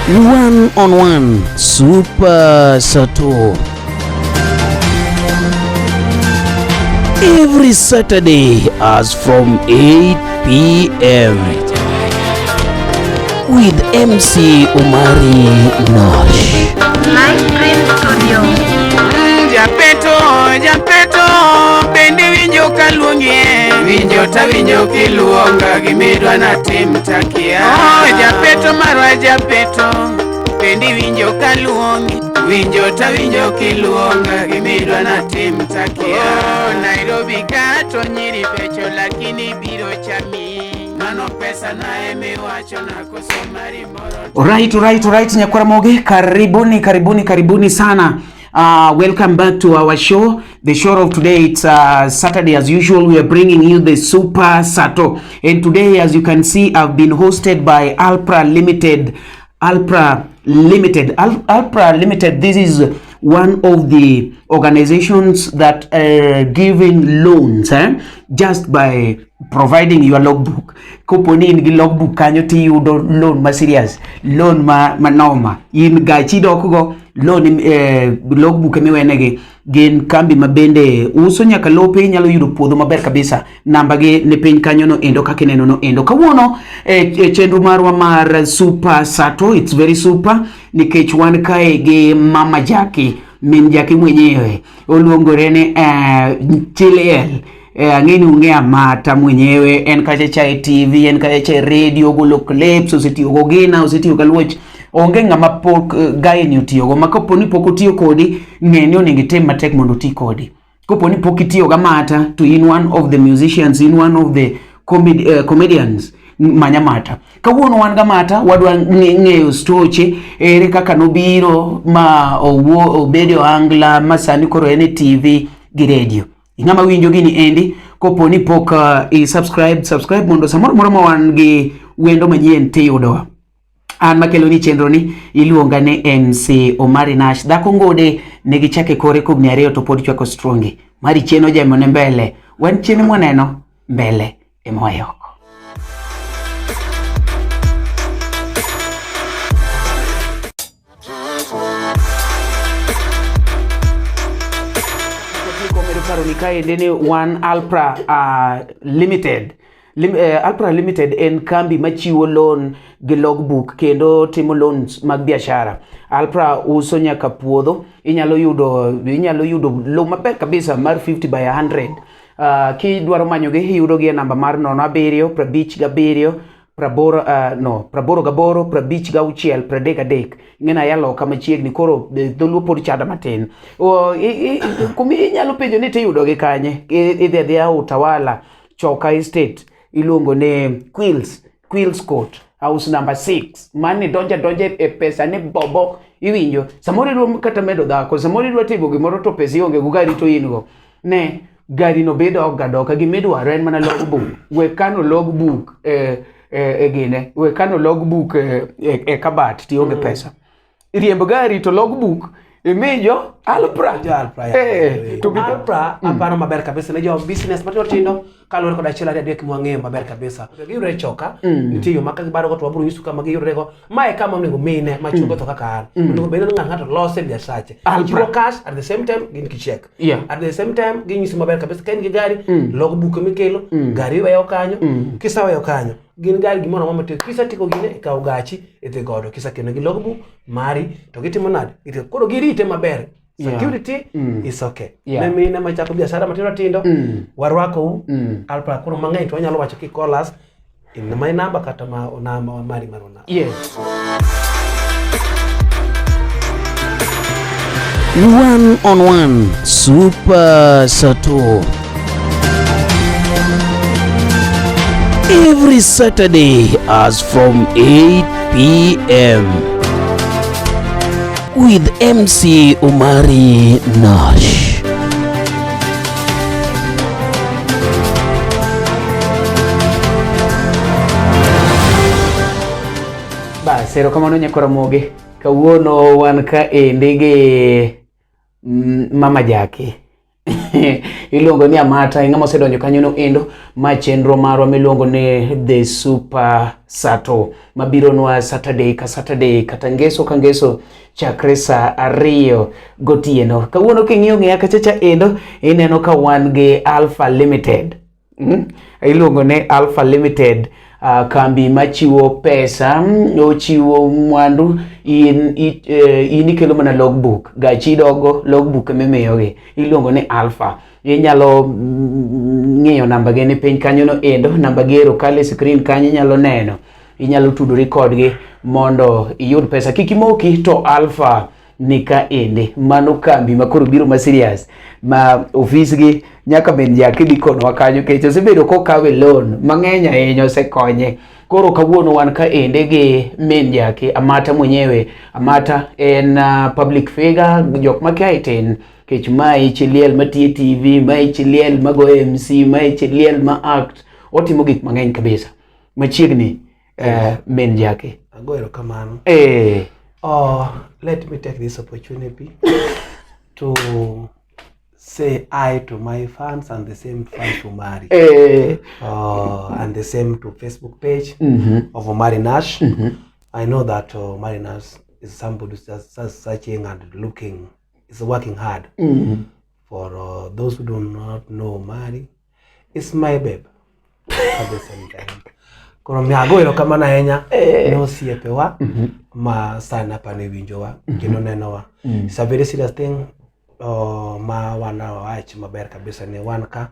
One on one Super Sato. Every Saturday as from 8 p.m. with MC Omari Nash. Live Stream Studio. Japeto, japeto, bende winjo kaluongie. Winjo tawinjo kiluonga gimidwa natim takia. Oh, japeto marwa japeto, bende winjo kaluongi. Winjo tawinjo kiluonga gimidwa natim takia. Oh, Nairobi ka to nyiri becho lakini biro chami. Mano pesa na emiwacho na koso mari moro. Right, Nyakwaramoge, karibuni, karibuni, karibuni sana. Welcome back to our show. The show of today, it's Saturday as usual. We are bringing you the Super Sato. And today, as you can see, I've been hosted by Alpra Limited. Alpra Limited. Alpra Limited, this is one of the organizations that are giving loans just by providing your logbook. Kopo ni in gi logbook kanyo tiyudo loan ma serious, loan ma manoma. In gachi dokgo loan logbook emiwenegi gin kambi ma bende uso nyaka lope inyalo yudo puodho maber kabisa. Namba gi ni piny kanyo no endo kaka ineno no endo. Kawuono e chenro marwa mar Super Sato, it's very super nikech wan kae gi Mama Jackie, min Jackie mwenyewe oluongore ni Chiliel. Ang'e ni ung'e Amata mwenyewe en kacha cha e TV, en kacha cha e radio, ogolo clips, osetiyo go Gina, osetiyo galuoch. Onge ng'ama pok gae ni otiyogo ma kapo ni pok otiyo kodi, ng'e ni onego itim matek mondo oti kodi. Kopo ni pok itiyo gamata to in one of the musicians, in one of the comedians, manya Mata. Kawuono wan gamata wadwa ng'eyo stoche ere kaka nobiro ma owuo obedo angla ma sani koro en e TV gi radio. Ng'ama winjo gini endi kopo ni pok i subscribe, subscribe mondo samoro moro ma wan gi wendo manyien tiyudowa. An makelo ni chenro ni iluonga ni MC Omari Nash. Dhako ngode nigi chake kore kogni ariyo to pod chwako strongi. Mari chien ojemo ne mbele. Wan chien mwaneno mbele ema wayoko. Paro ni kaendi ni wan Alpra Limited. Alpra Limited en kambi machiwo loan gi logbook kendo timo loans mag biashara. Alpra uso nyaka puodho, inyalo yudo loan maber kabisa mar 50 by 100. Kidwaro manyogi iyudo gi e namba mar 07 57 80 88 56 33. Ing'e aya loka machiegni koro dholuo pod chanda matin. Kumi inyalo penjo ni tiyudo gi kanye? Idhi adhiya Utawala Choka Estate iluongo ni Quills Court house number 6. Mani donja donja e pesa ni bobo iwinjo. Samoro idwa kata medo dhako, samoro idwa timo gimoro to pesa ionge go gari to in go. Ne gari no bedo ok gadoka gimidwaro en mana logbook. We kano logbook e gine. We kano logbook e kabat tionge pesa. Riemb gari to logbook imijo Alpra. Jo Alpra, ya. To gi Alpra aparo maber kabisa ne jo business matindo tindo kaluwore kod achiel ariyo adek mwang'eyo maber kabisa. Giyudore e Choka, nitie yo ma ka gibaro go to wabiro nyiso kama giyudore go. Mae kama onego mine machungo to kaka an. Onego bed ni ng'ato ng'ato lose biasache. Alpra. Chiwo cash at the same time gin gi check. Yeah. At the same time ginyiso maber kabisa ka in gi gari, logbook mikelo, gari iweyo kanyo, kiseweyo kanyo, gin gari gimoro amora matiyo. Kisetieko gine, ikawo gachi idhi godo. Kisekeno gi logbook mari to gitimo nade? Gitimo. Koro girite maber. Security is okay. Yeah. Ne mine machako biashara matindo tindo, warwakou Alpra koro mang'eny to wanyalo wacho ki call us in my number kata ma namba mari mar namba. Yes. One on one Super Sato. Every Saturday as from 8 p.m. with MC Omari Nash. Bas, erokamano Nyakwaramogi. Kawuono wan ka endi gi Mama Jackie. Iluongo ni Amata, ing'ama osedonjo kanyo no endo ma chenro marwa miluongo ni The Super Sato mabironwa Saturday ka Saturday kata ngeso ka ngeso chakre saa 2 gotieno. Kawuono king'iyo ng'eya kachacha endo ineno ka wan gi Alpha Limited. Iluongo ni Alpha Limited, kambi machiwo pesa, ochiwo mwandu, in ikelo mana logbook, gachi dogo logbook emimiyogi, iluongo ni Alpha. Inyalo ng'iyo namba gi ni piny kanyo no endo, namba gi ero kalo e screen kanyo inyalo neno, inyalo tudori kodgi mondo iyud pesa. Kik imoki to Alpha ni ka ende, mano kambi ma koro biro ma serious ma ofis gi nyaka bed jaki dhi konwa kanyo nikech osebedo kokawe loan mang'eny ahinya osekonye. Koro kawuono wan ka ende gi min Jaki Amata mwenyewe. Amata en public figure, jok makia tin kech mae chi liel matiyo e TV, mae chi liel mago MC, mae chi liel ma act, otimo gik mang'eny kabisa. Machiegni min Jaki. Ago erokamano. Oh, let me take this opportunity to say hi to my fans and the same fans to Omari. And the same to Facebook page of Omari Nash. I know that Omari Nash is somebody who's just searching and looking, is working hard. For those who do not know Omari, it's my babe. At the same time. Koro mi ago erokamano ahinya ne osiepewa ma sani apani winjowa kendo nenowa. It's a very serious thing ma wan wach maber kabisa ni wan ka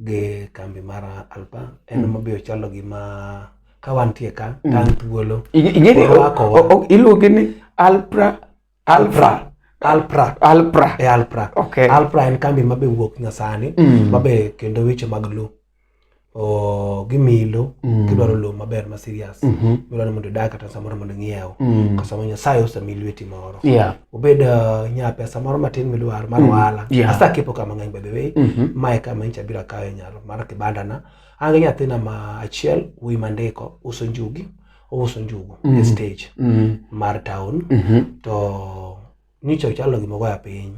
gi kambi mar Alpha en mabe ochalo gima ka wantie ka tan thuolo. Ing'eni Orwakowa. Iluonge ni Alpra, Alpra. Alpra. Alpra. E Alpra. Okay. Alpra en kambi mabe wuok nyasani, mabe kendo weche mag lo. Gimiyi lo, kidwaro lo maber ma serious. Midwaro mondo idag kata samoro mondo ing'iew. Ka samoro Nyasaye osemiyi lweti moro. Obed nya pesa moro matin midwaro mar ohala. Asekepo kama ng'eny by the way. Mae kama nyicha abiro akawe nyalo mar kibanda na. An gi nyathina ma achiel wuoyi mandiko uso njugi. Ouso njugu e stage mar town. To nyicha ochalo gima ogoya piny.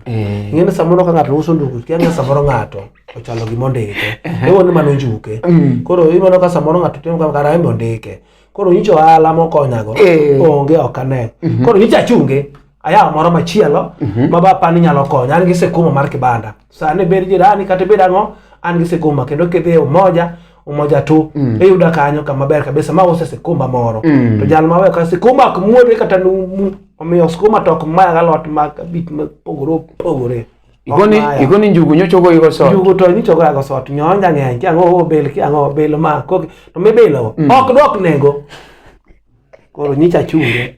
Ing'e ni samoro ka ng'ato uso njugu, kia ni samoro ng'ato ochalo gima ondike. Iwuo ni mano njuke. Koro ineno ka samoro ng'ato timo kama kara en be ondike. Koro nyicha ohala mokonyago onge ok ane. Koro nyicha achunge ayawo moro machielo ma ba apani nyalo konya. An gi sikuma mar kibanda. Sani bed jirani kata ibed ang'o, an gi sikuma kendo kidhi e Umoja, Umoja tu iyuda kanyo kama ber kabisa ma use sikuma moro. To jal ma weyo ka sikuma ok muodre kata numu. Omiyo sikuma to ok maya alot mag abich mopogore opogore. Igoni njugu nyocha ogoyi go sot. Njugu to nyocha ogoya go sot. Nyonja ng'eny, ki ang'o obil, ki ang'o obil ma koki to mibilo ok dwok nengo. Koro nyicha achunge.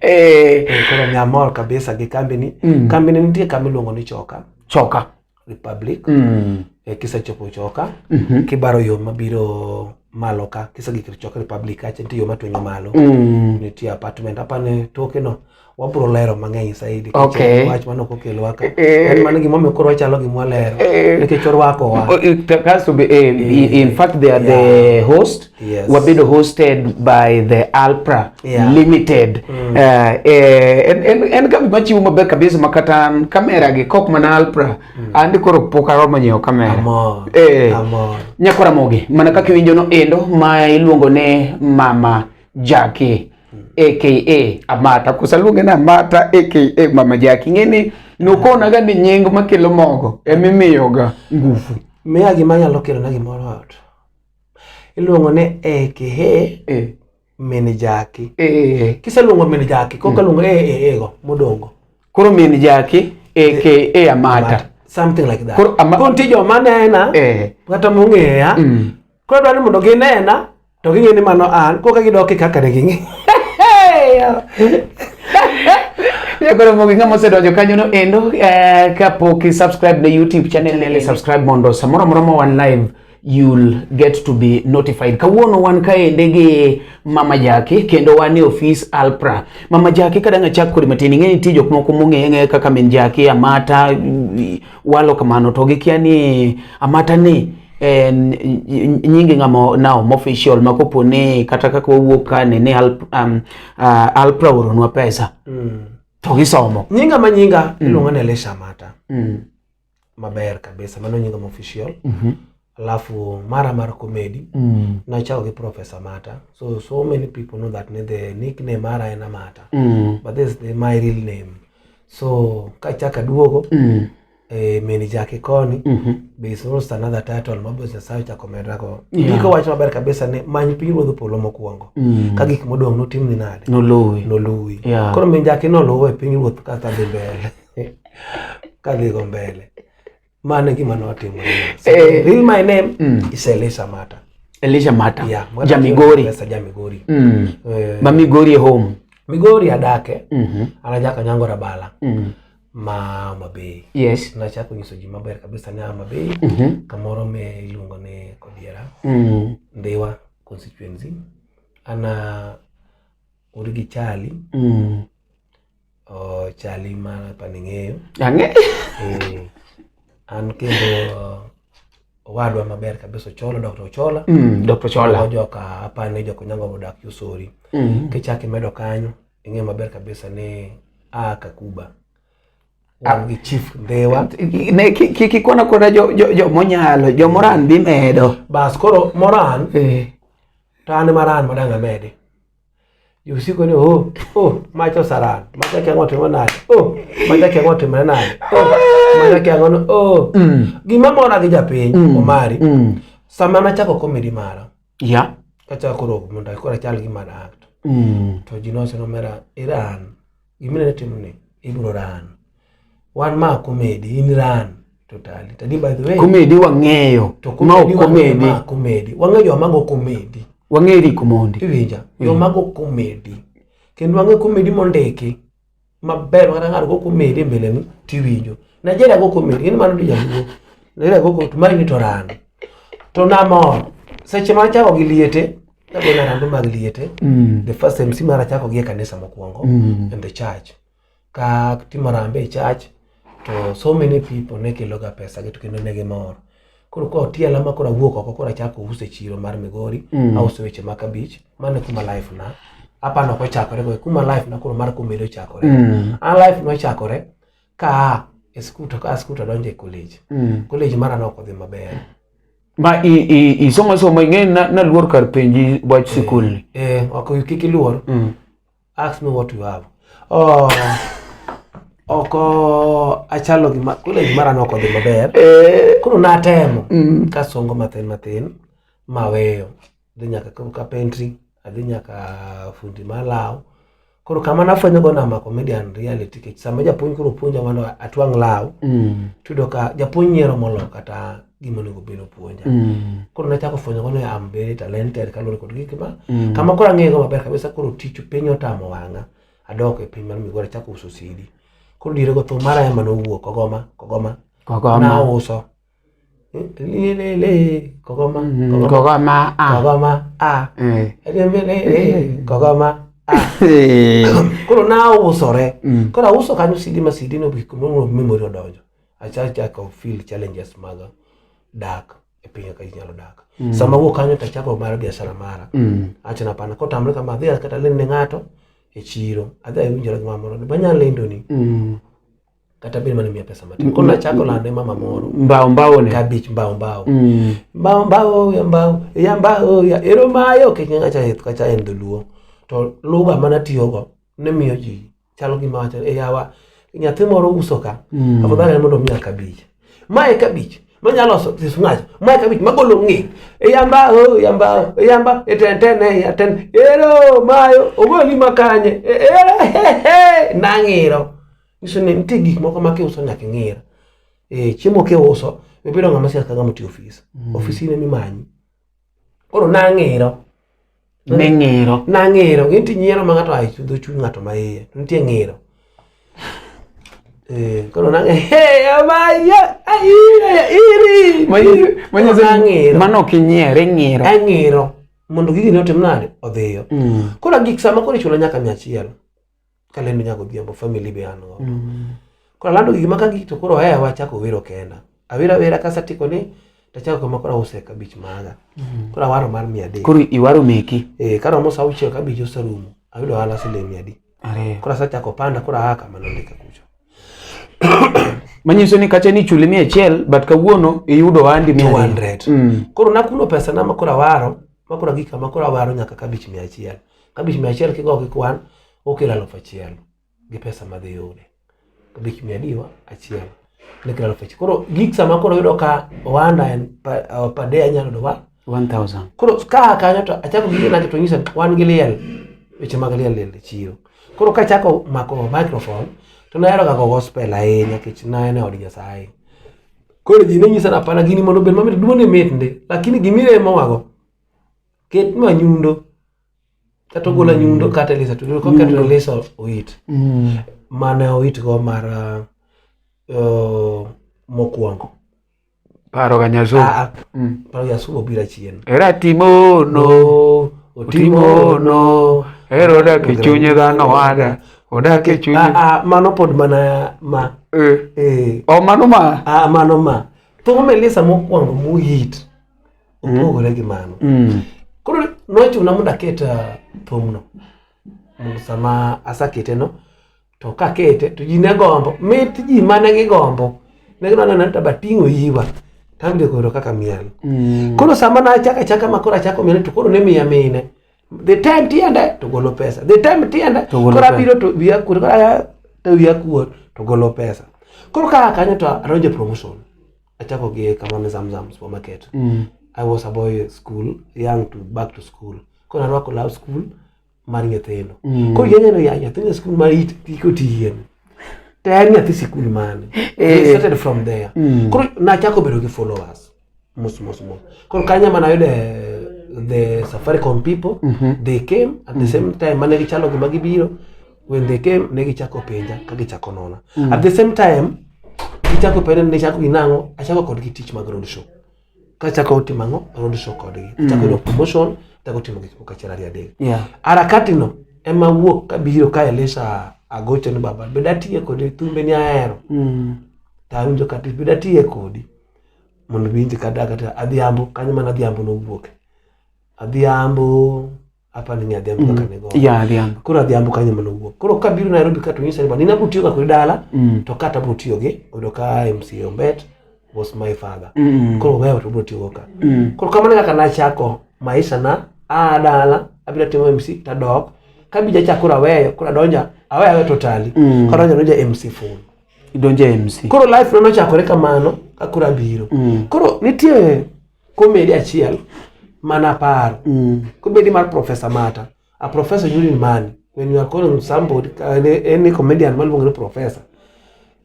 Koro mi amor kabisa gi kambi ni. Kambi ni nitie kama iluongo ni Choka. Choka. Republic. Kisechopo Choka, kibaro yo mabiro malo ka, kisegik Choka Republic kacha nitie yo matwenyo malo. Nitie apartment, apani toke no wabro lero mang'eny saidi. Wach mano ok okelowa ka. En mano gimomiyo koro wachalo gima walero. Nikech orwakowa. Kasto be, in fact they are the host. Wabedo hosted by the Alpra Limited. En kambi machiwo maber kabisa ma kata kamera gi kok mana Alpra. An koro pok aromo nyiewo kamera. Amor. Amor. Nyakora Mogi, mana kaka iwinjo no endo ma iluongo ni Mama Jackie aka Amata. Kosa luonge ni Amata aka Mama Jackie. Ing'e ni nokonaga ni nying makelo mogo emimiyoga nguvu. Miya gima nyalo kelona gimoro ot. Iluongo ni aka Min Jackie. Kiseluongo Min Jackie, koka luongo e go modongo. Koro Min Jackie aka Amata. Something like that. Koro Koro nitie joma nena, kata mong'eya, koro dwaro ni mondo ginena, to ging'e ni mano an, koka gidok e kaka ne ging'e. Koro mogi ng'ama osedonjo kanyo no endo, kapok i subscribe ne YouTube channel nele subscribe mondo samoro amora ma wan live you'll get to be notified. Kawuono wan kaende gi Mama Jackie kendo wan e ofis Alpra. Mama Jackie kadang' achak kodi matin, ing'e nitie jok moko mong'eye ng'eye kaka min Jackie, Amata, walo kamano to gikia ni Amata ni en nyingi ng'ama now official ma kopo ni kata kaka wawuok ka ni Alpra ooronwa pesa. To gisomo. Nyinga ma nyinga iluongo ni Elisha Amata. maber kabisa mano nyinga ma official alafu mara mar comedy nachako gi Professor Mata so so many people know that ne the nickname mara en Amata but this is my real name so kachako aduogo min Jackie koni be is also another title ma be Nyasaye ochako omeda go ndiko wacho maber kabisa ni many pinyruodh polo mokwongo ka gik modong' notimni nade Noluwi. noluwi Yeah. Koro min Jackie noluwo e pinyruoth kaka dhi mbele kadhi go mbele mano e gima notimore so, real my name is Elisha Mata. Elisha Mata. Yeah, Ja Migori. Pesa ja Migori. Ma Migori e home. Migori adake an ajaka Nyango Rabala ma Homa Bay. Yes. Nachako nyiso ji maber kabisa ni Homa Bay kamoro me iluongo ni Kodiera Ndhiwa constituency ana urgi Chali o Chali ma paning'eyo Ang'e. An kendo owadwa maber kabisa Ochola, Dr. Ochola. Dr. Ochola. Joka apani joka Onyango odak Yosori. Kichako imedo kanyo ing'eyo maber kabisa ni a Kakuba wan gi Chief Ndhiwa. Ne kik ikwana kwana jo monyalo, jo moran bi medo. Bas koro moran to an maran madang' amedi. Josiko ni oh oh macha saran macha kia ng'o timo nade oh macha kia ng'o timore nade oh macha kia ng'o no oh gima mora gi japiny Omari sama nachako comedy mara kachako koro mondo koro achal gi mar act to ji nowacho ni omera iran gima inene timo ni ibiro ran wan ma comedy in ran totally tadi by the way Comedy wang'eyo. To Ma ok comedy wang'eyo comedy. ma comedy wang'eyo joma go comedy. Wang'eyo Rick Omondi. Iwinja joma go comedy kendo wang'eyo comedy mondiki maber makata ng'ato go comedy e mbele ni tiwinjo Nigeria go comedy gin mano jaluo Nigeria go to mari ni to ran to namor seche ma achako gi liete nagolo arambe mag liete the first MC mara achako gi e kanisa mokwongo in the church ka timo arambe e church to so many people ne kelo ga pesa gi to kendo ne gimor koro ka otiela ma koro awuok oko koro achako uso e chiro mar Migori auso weche mag kabich mano e kuma life na apano ok ochakore go e kuma life na koro mar comedy ochakore an life nochakore ka a e skul to ka a skul to adonjo e college college mara ne ok odhi maber. Ma isomo somo ing'e naluor kar penji wach sikul ni. Ok kik iluor. Ask me what you have. Oh, ok achalo gima college mara ne ok odhi maber. Koro natemo kasongo mathin mathin maweyo dhi nyaka carpentry adhi nyaka fundi mar law. Koro kama nafwenyo go nama comedian reality nikech sama japuonj koro puonja mondo atwang' law tiyudo ka japuonj nyiero molo kata gima onego bed opuonja. Koro nachako fwenyo go ni I'm very talented kaluwore kod gik ma kama koro ang'eyo go maber kabisa koro tich piny otamo wang'a adok e piny mar Migori achako uso CD. Koro diere go thum mara ema nowuok kogoma kogoma Kogoma. nauso lelele kogoma kogoma Kogoma a. Kogoma a lelele kogoma a. Koro nausore koro auso kanyo CD ma CD no gik moro memory odonjo achako feel challenges mag dak e piny kaka ji nyalo dak. Sama awuok kanyo to achako mar biashara mara awacho ni hapana kotamre kama adhi kata lendo ne ng'ato e chiro adhi awinjora gi mama moro ni banyalo lendoni kata bed mana miya pesa matin. Koro nachako lando ne mama moro Mbao mbao ne. kabich mbao mbao mbao mbao ya mbao ya mbao ya ero mayo kech ng'acha kacha en dholuo to lugha manatiyogo ne miyo ji chalo gima wacho e yawa nyathi moro uso ka afadhali en mondo omiya kabich mae kabich manyalo loso ng'acho mae kabich magolo ng'e e ya mbao ya mbao ya mbao e ten ten e ya ten ero mayo ogoli makanye ero he nang'iro nyiso ni nitie gik moko ma kiuso nyaka ing'ir chiemo kiuso ibedo ng'ama siasa ka ng'ama otiyo ofis ofis in ema imanyi koro nang'iro Ne ng'iro. Nang'iro nitie nyiero ma ng'ato ae dho chuny ng'ato ma iye to nitie ng'iro koro nang'iro he amaya aira iri Manyiso nang'iro mano ok inyier ing'iro. Ang'iro mondo gigi ne otim nade odhiyo. Koro gik sama koro ichulo nyaka 100 kalendo nyaka odhiambo family be an go. Koro alando gigi ma ka gik to koro ohewa achako wero kenda. Awero awera kasetieko ni tachako kama koro ause kabich maga. Koro awaro mar 300. Koro iwaro meki. Karomo sa 6 kabich oserumo ayudo ohala siling 200. Ariyo. Koro asechako panda koro aa kama nondika kucho. Manyiso ni kacha ni chuli 100 but kawuono iyudo ohandi 200. 200. Mm. Koro nakuno pesa na makoro awaro, makoro agika makoro awaro nyaka kabich 100. Kabich 100 kigo gi kwan okelo 1000 gi pesa madhi yude. Kabich mia adiwa achiel nekelo 1000. Koro gik sama koro yudo ka ohanda en per day anyalo yudo wa 1000. Koro ka kanyo to achako gi gina to nyisa wan gi liel weche mag liel liel e chiro. Koro kachako mako microphone to nahero ga go gospel ahinya nikech ne en e od Nyasaye. Koro ji ne nyisa ni hapana gini mondo obed mamit duonde mit ndi lakini gimiremowago ket ma nyundo kata ogola nyundo kata Elisa to koketo Elisa oit Mm. mane oit go mar mokwongo. Paro ga nyasu. Ah, ah, Mm. paro Yasuo obiro achien. Era timono. Otimono. Ero odak e chuny dhano wada. Odak e chuny. Ah, ah, mano pod mana ma. Eh. Eh. O mano ma. Ah, mano ma. Thum Elisa mokwongo mohit opogore gi mano. Mm. Koro nochuna mondo aket thumno. Mondo sama asekete no to kakete to ji ne gombo. Mit ji mane gigombo. Ne gineno ni to bating'o yiwa. Tambie koro kaka miel. Mm. Koro sama nachako achaka ma koro achako miel to koro ne miya mine. The time tiende to golo pesa. The time tiende To golo koro pesa. abiro to wiya kuot koro to wiya kuot to golo pesa. Koro kaa kanyo to adonjo e promotion. Achako gi kama ne Zamzam supermarket. Mm. I was a boy school, young to back to school. Koro arwako law school mar nyithindo. Mm. Koro jeneno ya nyathi e school mar it tiko tiyien. To en nyathi sikul mane. Eh. They started from there. Mm. Koro nachako bedo gi followers. Mos mos mos. Koro kanyo mana ayude the Safaricom people, they came at the same time mane gichalo gima gibiro. When they came, ne gichako penja ka gichako nona. At the same time, gichako penja ne chako ginang'o, achako kodgi tich mag road show. Kachako timo ang'o, road show kodgi. Achako yudo promotion, achako timo gik moko achiel ariyo adek. Yeah. Harakati no ema wuok kabiro ka Elisha agocho ni baba bed atiye kodi thumbe ni ahero. Mm. To awinjo ka bed atiye kodi mondo winji kata kata adhiambo kanyo mana adhiambo nowuok. Adhiambo apa ni adhiambo kaka ne go. Yeah, adhiambo. Koro adhiambo kanyo mana owuok. Koro kabiro Nairobi ka to nyisa ni bwana in abiro tiyo ga kodi dala Mm. to kata abiro tiyo gi oyudo ka MC Ombet was my father. Mm. Koro wewe to abiro tiyo go ka. Mm. Koro kamano e kaka nachako maisha na aa dala abiro timo MC tadok kabija cha koro aweyo koro adonja aweyo aweyo totally Mm. koro adonjo adonja MC full. Idonjo e MC. Koro life na nochakore kamano ka koro abiro. Mm. Koro nitie comedy achiel mana paro. Mm. Comedy mar Professor Mata. A professor you need money. When you are calling somebody, any comedian maluongo ni professor,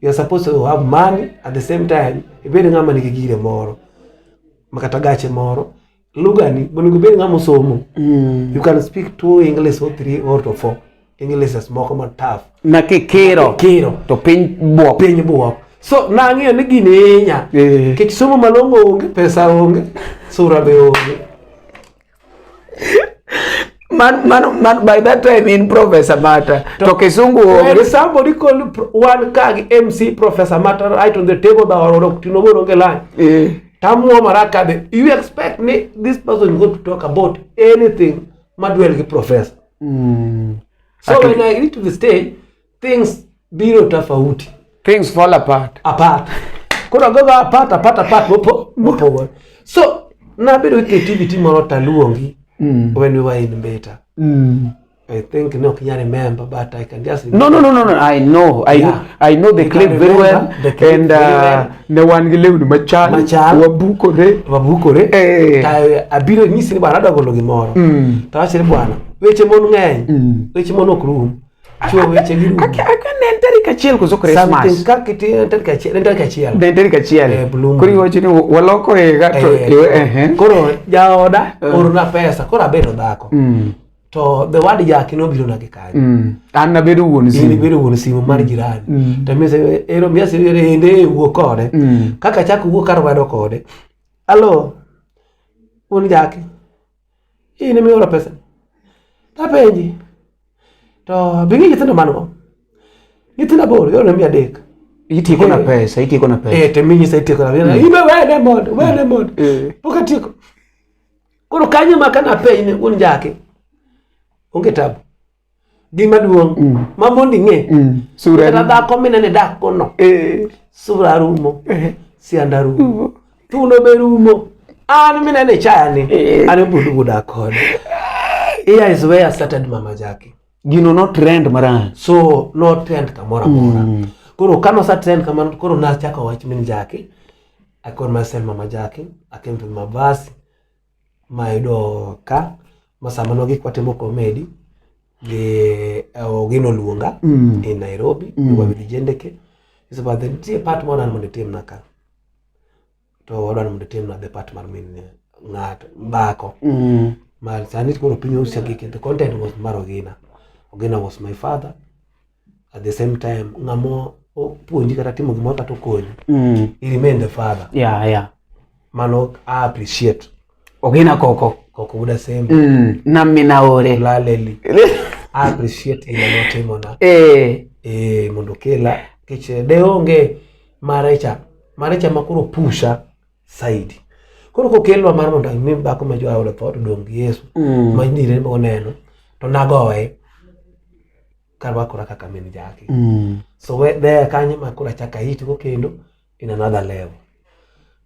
you are supposed to have money at the same time ibed ng'ama nigi gire moro makata gache moro lugha ni onego ibed ng'ama osomo. Mm. You can speak two English or three or to four Englishes moko ma tough. Na kikiro. Kikiro. To piny buok. Piny buok. So nang'iyo ni gini hinya. Eh. Nikech somo malong'o onge, pesa onge, sura be onge. Man, man, man, by that time in Professor Mata. To kisungu When onge. somebody call one ka gi MC Professor Mata right on the table ba oro tino boro onge line. Eh. Tamuo maraka be you expect ni this person go to talk about anything madwel gi professor. Mm. So when I reach to the stage, things biro tofauti. Things fall apart. Apart. Koro agogo apart, apart, apart, mopo, mopogore. So, nabedo gi creativity moro taluongi when we were in Mbeta. Mm. I think ne ok inyal remember, but I can just remember. No, no, no, no, no. I know. I Yeah. know. I know the You clip can very well. remember the clip And very well. ne wan gi lewni machal. Machal. Wabukore. Wabukore. Eh. Ta abiro nyisi ni bwana adwa golo gimoro. Mm. To awacho ni bwana, weche mon ng'eny. Mm. Weche mon ok rum. Chuo weche gi rum. Aka ne en tarik achiel koso Something Christmas? kaka en tarik achiel, en tarik achiel. Ne en tarik achiel. Eh, Blue Moon. Koro iwacho ni waloko higa to Eh, ehe. Koro jaoda orona pesa, koro abedo dhako. Mm. To the word jaki nobiro na gi kanyo. Mm. An nabedo wuon In simu. ibedo wuon simu mar jirani. Mm. To mise ero miase ende wuo kode. Mm. Kaka achako wuo kar wado kode. Alo. Wuon jaki. In ema ioro pesa. Tapenji. To be ing'e nyithindo man go? Nyithindo aboro, ioro na 300. Itieko na Eh. pesa, itieko na pesa. Eh, to minyisa itieko na. In be wene mondo, wene mondo. Eh. Pok atieko. Koro kanyo ma kana penj ni wuon jaki. Onge tabu. Gima duong' ma mondo ing'e. Sura Kata dhako minene dak kono. Eh. Sura rumo. Sianda rumo. Thuno be rumo. An minene chaya ni. Eh. An obudugu dak kode. Here is where I started Mama Jackie. Gino no trend marach. So no trend kamoro amora. Koro kano sa trend kamano koro nachako wach min Jackie. I call myself Mama Jackie. I came to Mabasi. Mayudo ka ma sama nogik watimo comedy gi Ogino oluonga in Nairobi mm. with Jendeke. So but then nitie part moro an mondo itimna ka. To wadwa ni mondo itimna the part mar min ng'ato dhako. Ma sani koro piny osegik the content was mar Ogina. Ogina was my father. At the same time ng'ama opuonji kata timo gimoro kata okonyi. He remain the father. Yeah. Mano I appreciate. Ogina koko. Koko wuda sembe. Naminaore. Laleli. I appreciate gima notimona. Eh. Eh, mondo okela nikech de onge marecha marecha ma koro pusha saidi koro kokelwa mar mondo mi dhako ma joaola tho to dong' gi Yesu ma nire oneno to nagoye karwakora kaka min Jackie so we there kanyo ma koro achako ahitgo kendo in another level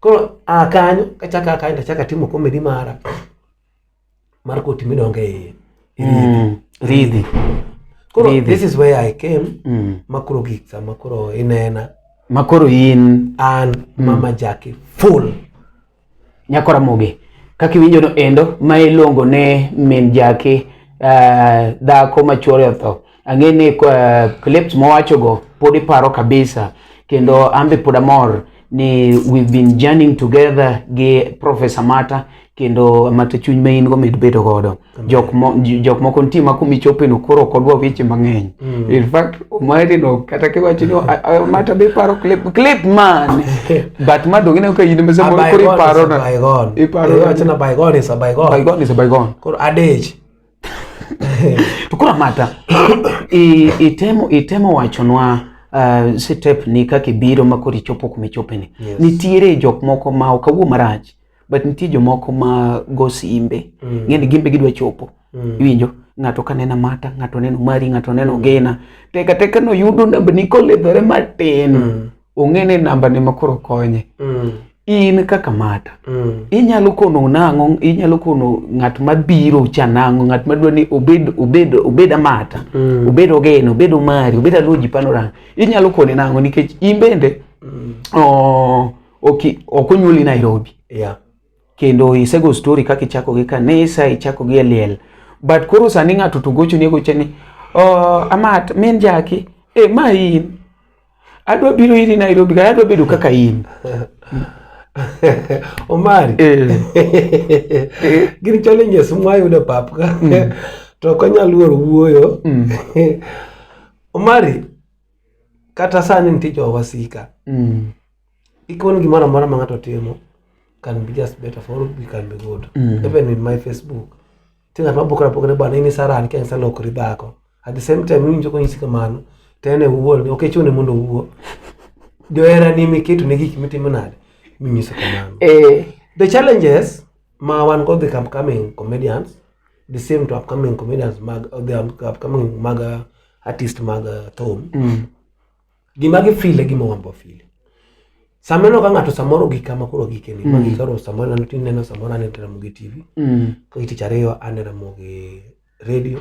koro a kanyo kachako a kanyo tachako atimo comedy mara mar koti midongo e iye Ridhi. Koro Ridhi. this is where I came ma koro gik sama koro inena Makoro in an Mama Jackie full Nyako Ramogi. Kaka iwinjo no endo ma iluongo ne min Jackie dhako ma chuore otho. Ang'e ni clips mowachogo pod iparo kabisa kendo an be pod amor ni we've been journeying together gi Professor Mata kendo Mata chuny ma in go med bedo godo. Jok moko nitie ma kumichope no koro ok odwa weche mang'eny. In fact, Omari no kata kiwacho ni Mata be paro clip man. But ma dong ineno ka in ema samoro koro iparo na. Iparo na. Iwacho na bygone is a bygone. Bygone is a bygone. Koro adech. To koro Mata, itemo wachonwa step ni kaka ibiro ma koro ichopo kuma ichope ni. Yes. Nitiere jok moko ma ok awuo marach, but nitie jomoko ma go simbe. Ng'eni gimbe gidwa chopo. Iwinjo? Ng'ato ka neno Mata, ng'ato neno Mari, ng'ato neno Gena. Teka teka no yudo namba ni kolidhore matin. Ong'e ni namba ni ma koro konye. In kaka Mata, inyalo kono nang'o, inyalo kono ng'at mabiro cha nang'o, ng'at madwa ni obed Amata, obed Ogeno, obed Omari, obed Aluoji Panorang. Inyalo kone nang'o nikech in bende ok onyuoli Nairobi. Yeah. Kendo isego story kaka ichako gi kanisa, ichako gi e liel. But koro sani ng'ato to gochoni agocha ni, Amat, min Jackie, ma in. Adwa biro iri Nairobi, kata adwa bedo kaka in. Omari. Gin challenges mwayudo e pap ka. To ok anyal luoro wuoyo. Omari, kata sani nitie jowasika. Ikono gimoro amora ma ng'ato timo can be just better for it can be good. Even in my Facebook. Nitie ng'at ma bukore abukra ni bwana in isarani ka iselokori dhako. At the same time iwinjo konyisi kamano to en e owuon ok ichune mondo owuo. Joherani miketo ne gik mitimo nade minyiso kamano. The challenges ma wan go the upcoming comedians the same to upcoming comedians mag the upcoming mag artist mag thum. Gima gifeel e gima wan be wafeel. Sama ineno ka ng'ato samoro ogik kama koro ogike ni, ma gik koro samoro aneno tineno samoro aneno Ramogi TV, ka tich ariyo aneno Ramogi radio.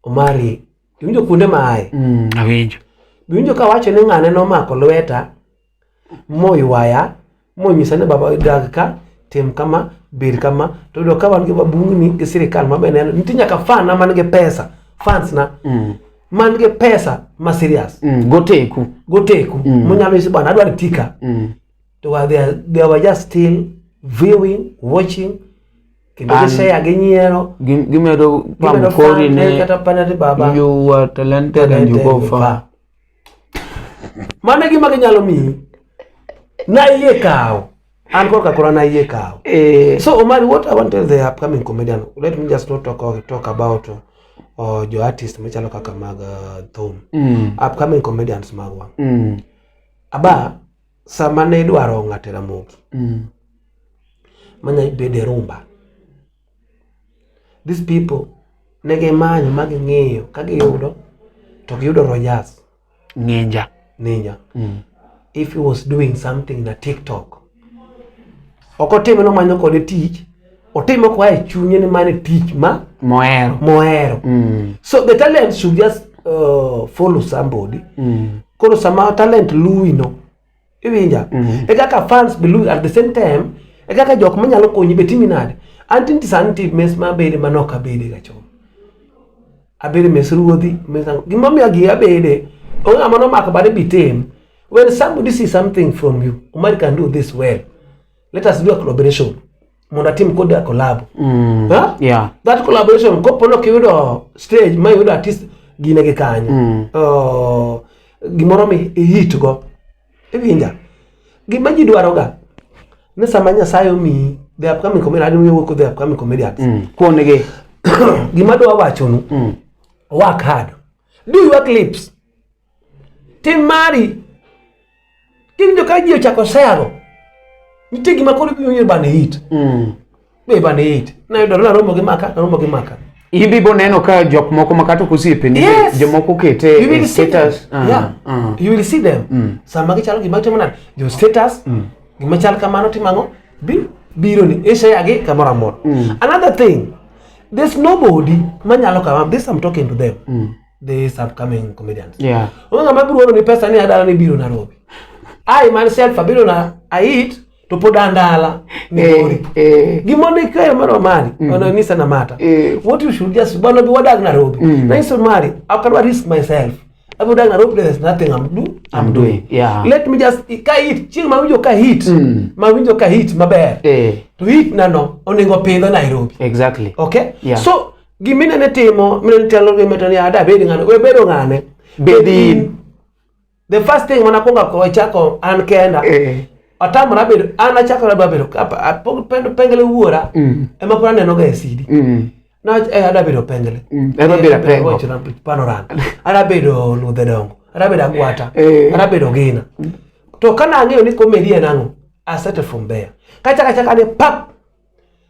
Omari, iwinjo kuonde ma aye? Awinjo. Iwinjo ka wacho ni ng'ane nomako lweta moywaya monyisa ni baba dag ka tim kama bed kama to yudo ka wan gi wabungni gi sirikal ma be neno nitie nyaka fan na man gi pesa fans na man gi pesa ma serious Goteku. Goteku monyalo nyisi bwana adwaro tika to they were just still viewing watching kendo gishare ginyiero Gimedo gimedo pam kori fan ne kata pana ni baba you are talented and you go far. Mano e gima ginyalo miyi. Nayie kawo. An korka kora nayie kawo. So Omari, what I want to tell the upcoming comedian, let me just not talk about jo artist machalo kaka mag thum. Upcoming comedians magwa. Aba, sama ne idwaro ng'ato e Ramogi, manya bedo e rumba. These people, Ne gimanyo ma ging'iyo ka giyudo to giyudo Rogers Ninja. Ninja. If he was doing something na TikTok. Ok otime nomanyo kode tich, otime koa e chunye ni mane tich ma Mohero. mohero. So the talent should just follow somebody. Koro sama talent luwi no, iwinja? E kaka fans be luwi at the same time, e kaka jok manyalo konyi be timi nade. An tinti sani nitie mes ma abede ma nok abede ga chon. Abede mes ruodhi, mes ang'o. Gimomiyo gi abede, onge ng'ama nomako bade bitim. When somebody see something from you, Omari can do this well. Let us do a collaboration. Mondo atim kode a collab. Huh? Yeah. That collaboration kopo no kiyudo stage ma iyudo artist gine gi kanyo. Gimoro mi ihit go. Iwinja? Gima ji dwaro ga ni sama Nyasaye omiyi the upcoming comedian, adwa wuok the upcoming comedians. Kuon gi. Gima adwa wachonu, work hard. Do your clips. Tim mari. Kiwinjo ka ji ochako share, nitie gima koro ibiro winjo bane hit. Be bane hit. Nayudo naromo gi maka, naromo gi maka. In be neno ka jok moko ma kata ok osiepeni, Yes. jomoko kete You will e see them. status. Yeah. You will see them. Sama gichalo gima timo nade? Jo status, gima chal kamano timo ang'o? Bi biro ni ishare gi kamoro amora. Another thing, there's nobody manyalo kama this I'm talking to them. These upcoming comedians. Onge ng'ama biro oro ni pesa ni adala ni biro Nairobi. I myself abiro na ait to pod an dala Migori. Gima ne kayo mar Omari, ono nyisa na mata. What you should just bwana bi wadag Nairobi. Na nyiso Omari, I cannot risk myself. Abiro dag Nairobi, there's nothing I'm doing. Let me just ka hit, chieng' ma winjo ka hit, ma winjo ka hit maber. To hit na no, onego pidho Nairobi. Okay? So giminene timo, minene telo gi meto ni ada bed ng'ane, we bedo ng'ane. Bed in. The first thing mana kuongo achako an kenda. Atamora bedo, an achako adwa bedo pengele wuora, ema pod aneno ga e CD. Na adwa bedo pengele. Adwa bedo apengo. Wacho na panoran. Adwa bedo ludhe dongo. Adwa bedo agwata. Adwa bedo gina. To kana ang'eyo ni comedy en ang'o, I started from there. Kachaka chaka ni pap,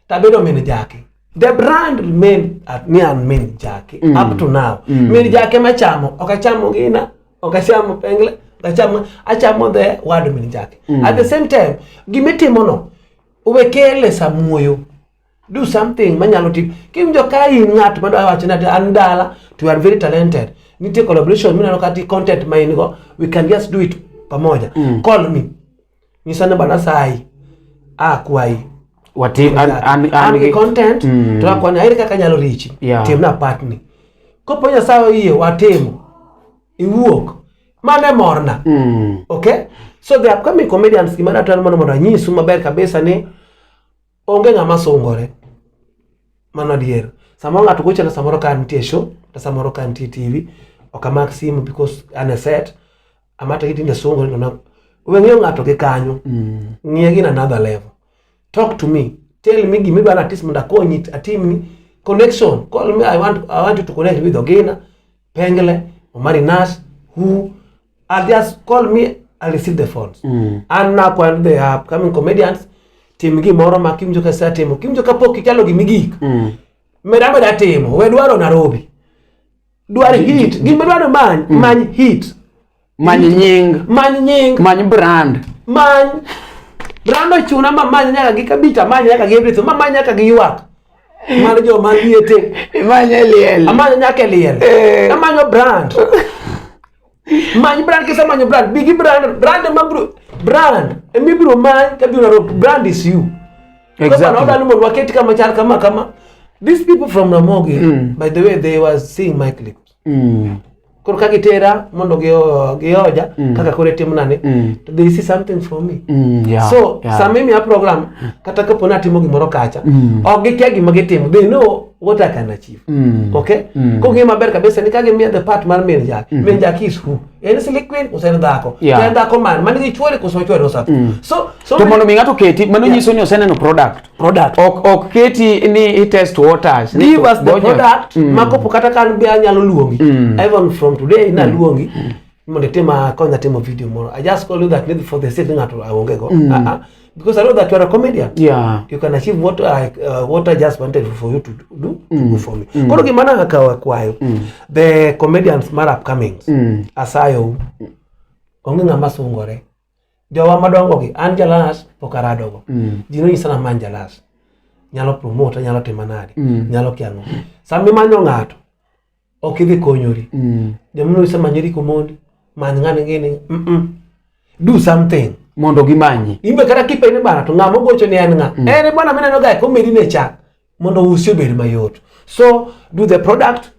tabedo min Jackie. The brand remain at me and min Jackie up to now. Min Jackie machamo, ok achamo gina, ok achamo pengle, ok achamo, achamo the word min Jackie. At the same time, gimitimo no, we kele samuoyo. Do something manyalo timo. Kiwinjo ka in ng'at madwa wacho ni an dala, to you are very talented. Nitie collaboration mineno kati content ma in go, we can just do it pamoja. Call me. Nyisa ni bana sayi. Akwayi. Wati an An gi content to akwani aere kaka anyalo richi. Timna partni. Kopo Nyasaye oyie watimo. Iwuok. Mano e morna. Okay? So the upcoming comedians gima adwa mondo anyisu maber kabisa ni onge ng'ama sungore. Mano adier. Samoro ng'ato gochona samoro ka nitie show, to samoro ka nitie TV, ok amak simu because an e set. Amata gitinde sungore to na we ng'iyo ng'ato gi kanyo. Ng'iye gi in another level. Talk to me. Tell me gima idwaro atis mondo akonyi atimni connection. Call me, I want you to connect with Ogina, Pengle, Omari Nash, who I'll just call me, I'll receive the phones. And now when the upcoming comedians, tim gimoro ma kiwinjo ka isetimo, kiwinjo ka pok ichalo gimigik. Med ameda timo, we dwaro Nairobi. Dwar hit, gima dwaro many, many hit. Many nying. Many nying. Many brand. Many. Brand ochuna ma many nyaka gi kabita, many nyaka gi everything, ma many nyaka gi ywak. Mar joma liete. Imanye liel. Amanyo nyaka e liel. Amanyo brand. Many brand kisemanyo brand, bigi brand, brand ema bro, brand ema ibiro many kabiro Nairobi, brand is you. Exactly. Koro mondo waket kama chal kama kama. These people from Ramogi, by the way, they were seeing my clips. Koro ka gitera mondo gioja kaka koro itimo nani, to they see something from me. So, sama imiya program, kata kapo ni atimo gimoro kacha, ok gikia gima gitimo, they know what I can achieve. Okay? Kong'iyo maber kabisa ni ka gimiya the part mar min Jackie, min Jackie is who? En Slick Queen koso en dhako? To en dhako man? Man gi chuore koso chuore osatho? So, so To mondo mi ng'ato keti, mano nyiso ni oseneno product. Product. Ok keti ni i test waters. Ni Give to us the bonyo. product. Ma kopo kata ka an be anyalo luongi. Even from today naluongi. Mondo itim akonya timo video moro. I just call you that need for the sake ni ng'ato aonge go. Because I know that you are a comedian. Yeah. You can achieve what I just wanted for you to do, to do for me. Koro gima nakawa kwayo the comedians mar upcomings, asayou, onge ng'ama sungore. Jowa madongo gi, an Jalas pok aradogo. Ji nonyisa na man Jalas nyalo promote, nyalo timo nade, nyalo kiang'o. Sama imanyo ng'ato, ok idhi konyori. Jomno isemanyori komondi, many ng'ane gini, Do something. Mondo gimanyi. Imbe kata kipenjo bana to ng'ama ogocho ni en ng'a? En bwana mineno ga comedy ne cha mondo usi obed mayot. So do the product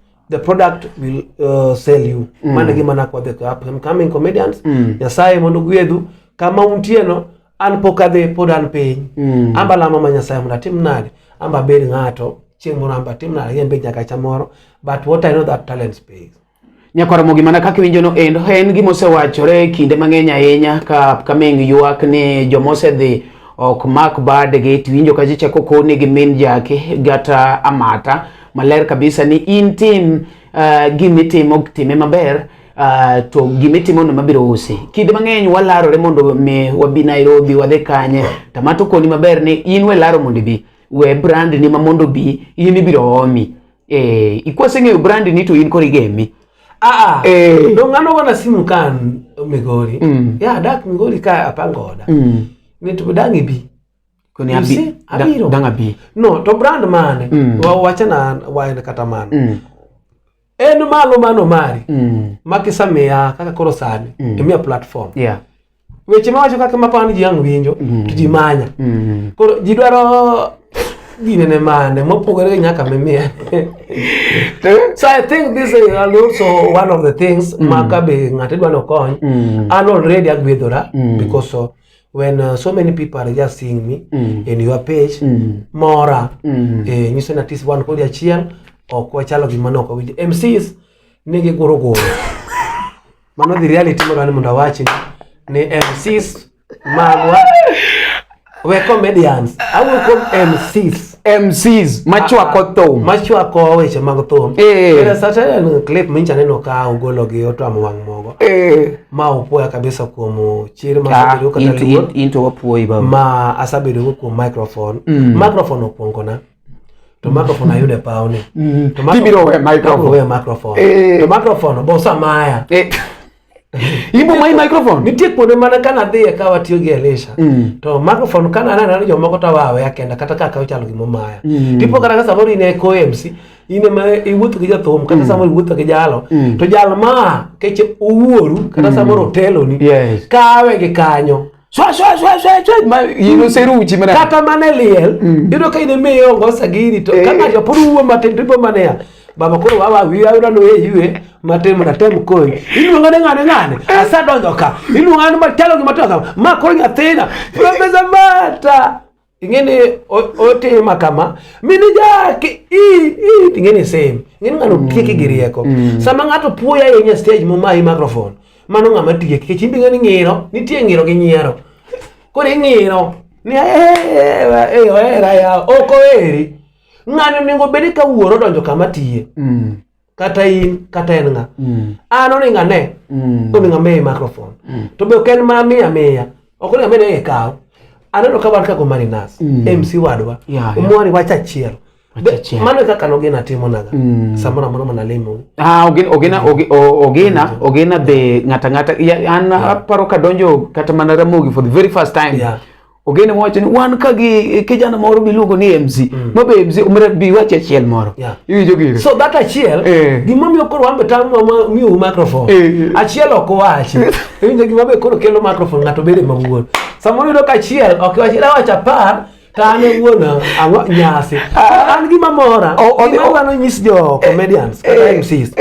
will sell you. Mano e gima nakwa the upcoming comedians. Nyasaye mondo gwedhu kama untie no an pok adhi pod an piny. Amba lamo ma Nyasaye mondo atim nade? Amba abed ng'ato chieng' moro amba atim nade yembe nyaka chamoro but what I know that talent pays. Nyakwar Ramogi mana kaka iwinjo no endo en gima osewachore kinde mang'eny ahinya ka upcoming ywak ni joma osedhi ok mak badgi tiwinjo ka jichako koni gi min jaki gata amata maler kabisa ni in tim gimitimo time maber to gimitimo no mabiro usi. Kinde mang'eny walarore mondo mi wabi Nairobi wadhi kanye tamato koni maber ni in we laro mondo ibi we brand ni ma mondo bi in ibiro omi. Ikwaseng'eyo brand ni to in koro igemi. Ah, dong ng'ano gona simu ka an Migori. Ya dak Migori ka apango oda. Ni to dang ibi. Koni You abi, see, abiro. Dang abi. No, to brand mane? Wa wachana wa en kata mano. En malo mano mari. Ma kisamiya kaka koro sani, imiya platform. Weche mawacho kaka mapani ji ang' winjo, to ji manya. Koro ji dwaro ginene mane mopogore gi nyaka mimiya. So I think this is also one of the things ma ka be ng'ato idwa ni okony. An already agwedhora because when so many people are just seeing me in your page, mora nyiso ni at least wan kodi achiel ok wachalo gima ne ok wawinjo. MCs nigi goro goro. Mano the reality modwa ni mondo awachi ni MCs magwa we comedians awuoyo kuom MCs. MCs machwako thum. Machwako weche mag thum. There is a certain clip mincha neno ka ugolo gi otwamo wang' mogo. Ma upuoya kabisa kuom chir ma asebedo kata luor. Into wapuoyi baba. Ma asebedo go kuom microphone. Microphone okuongona. To microphone ayudo e pawni. To Tibiro we microphone. Abiro weyo microphone. To microphone bo osamaya. Ibo mai microphone? Nitie kuonde mana kana adhiye ka watiyo gi Elisha. To microphone kana aneno ni jomoko to aweya kenda kata kaka ochalo gima omaya. Tipo kata ka samoro in e ko MC, in ema iwuotho gi jathum kata samoro iwuotho gi jalo. To jal ma keche owuoru kata samoro oteloni. Kawe gi kanyo. Swa, swa, swa, swa, swa, ma in oseruchi mana. Kata mana e liel, iyudo ka in ema iongo sagiri to ka ng'ato pod wuo matin to ibo mana ya. Baba koro wawa wiya ayudo ni oye ywe matin mondo atem konyi. Iluonga ni ng'ane ng'ane, asedonjo ka. Iluonga ni machalo gima timo kama. Ma koro nyathina. Professor Mata. Ing'e ni otima kama. Mini jaki, i, ing'e ni same. Ing'e ni ng'ano tieki gi rieko. Sama ng'ato puoyo ahinya e stage momayi microphone, mano ng'ama tieki. Nikech in be ing'e ni ng'iro, nitie ng'iro gi nyiero. Koro ing'iro ni ohera yawa, ok oheri. Ng'ani onego bed ni ka wuoro odonjo kama tiye. Kata in, kata en ng'a. An onego ane. Onego amiye microphone. To be ok en ma miya miya. Ok onego amede e kaw. Aneno ka wan kaka Omari Nas, MC wadwa. Omwari wach achiel. Wach achiel. Mano e kaka nogina timo naga. Samoro amora mana lemo. Ogina be ng'ata ng'ata. Ya, an aparo kadonjo kata mana Ramogi for the very first time. Ogena wacho ni wan ka gi kijana moro miluongo ni MC. Ma be MC umre bi wach achiel moro. Iwinjo gino? So that achiel, gimomiyo koro wan be tamo miyou microphone. Achiel ok wachi. Iwinjo gima be koro kelo microphone ng'ato bede mawuon. Samoro iyudo ka achiel ok wachi, ida wacho 10 to an e wuon ang'o nyasi. An gima mora, gima adwaro nyis jo comedians kata MCs.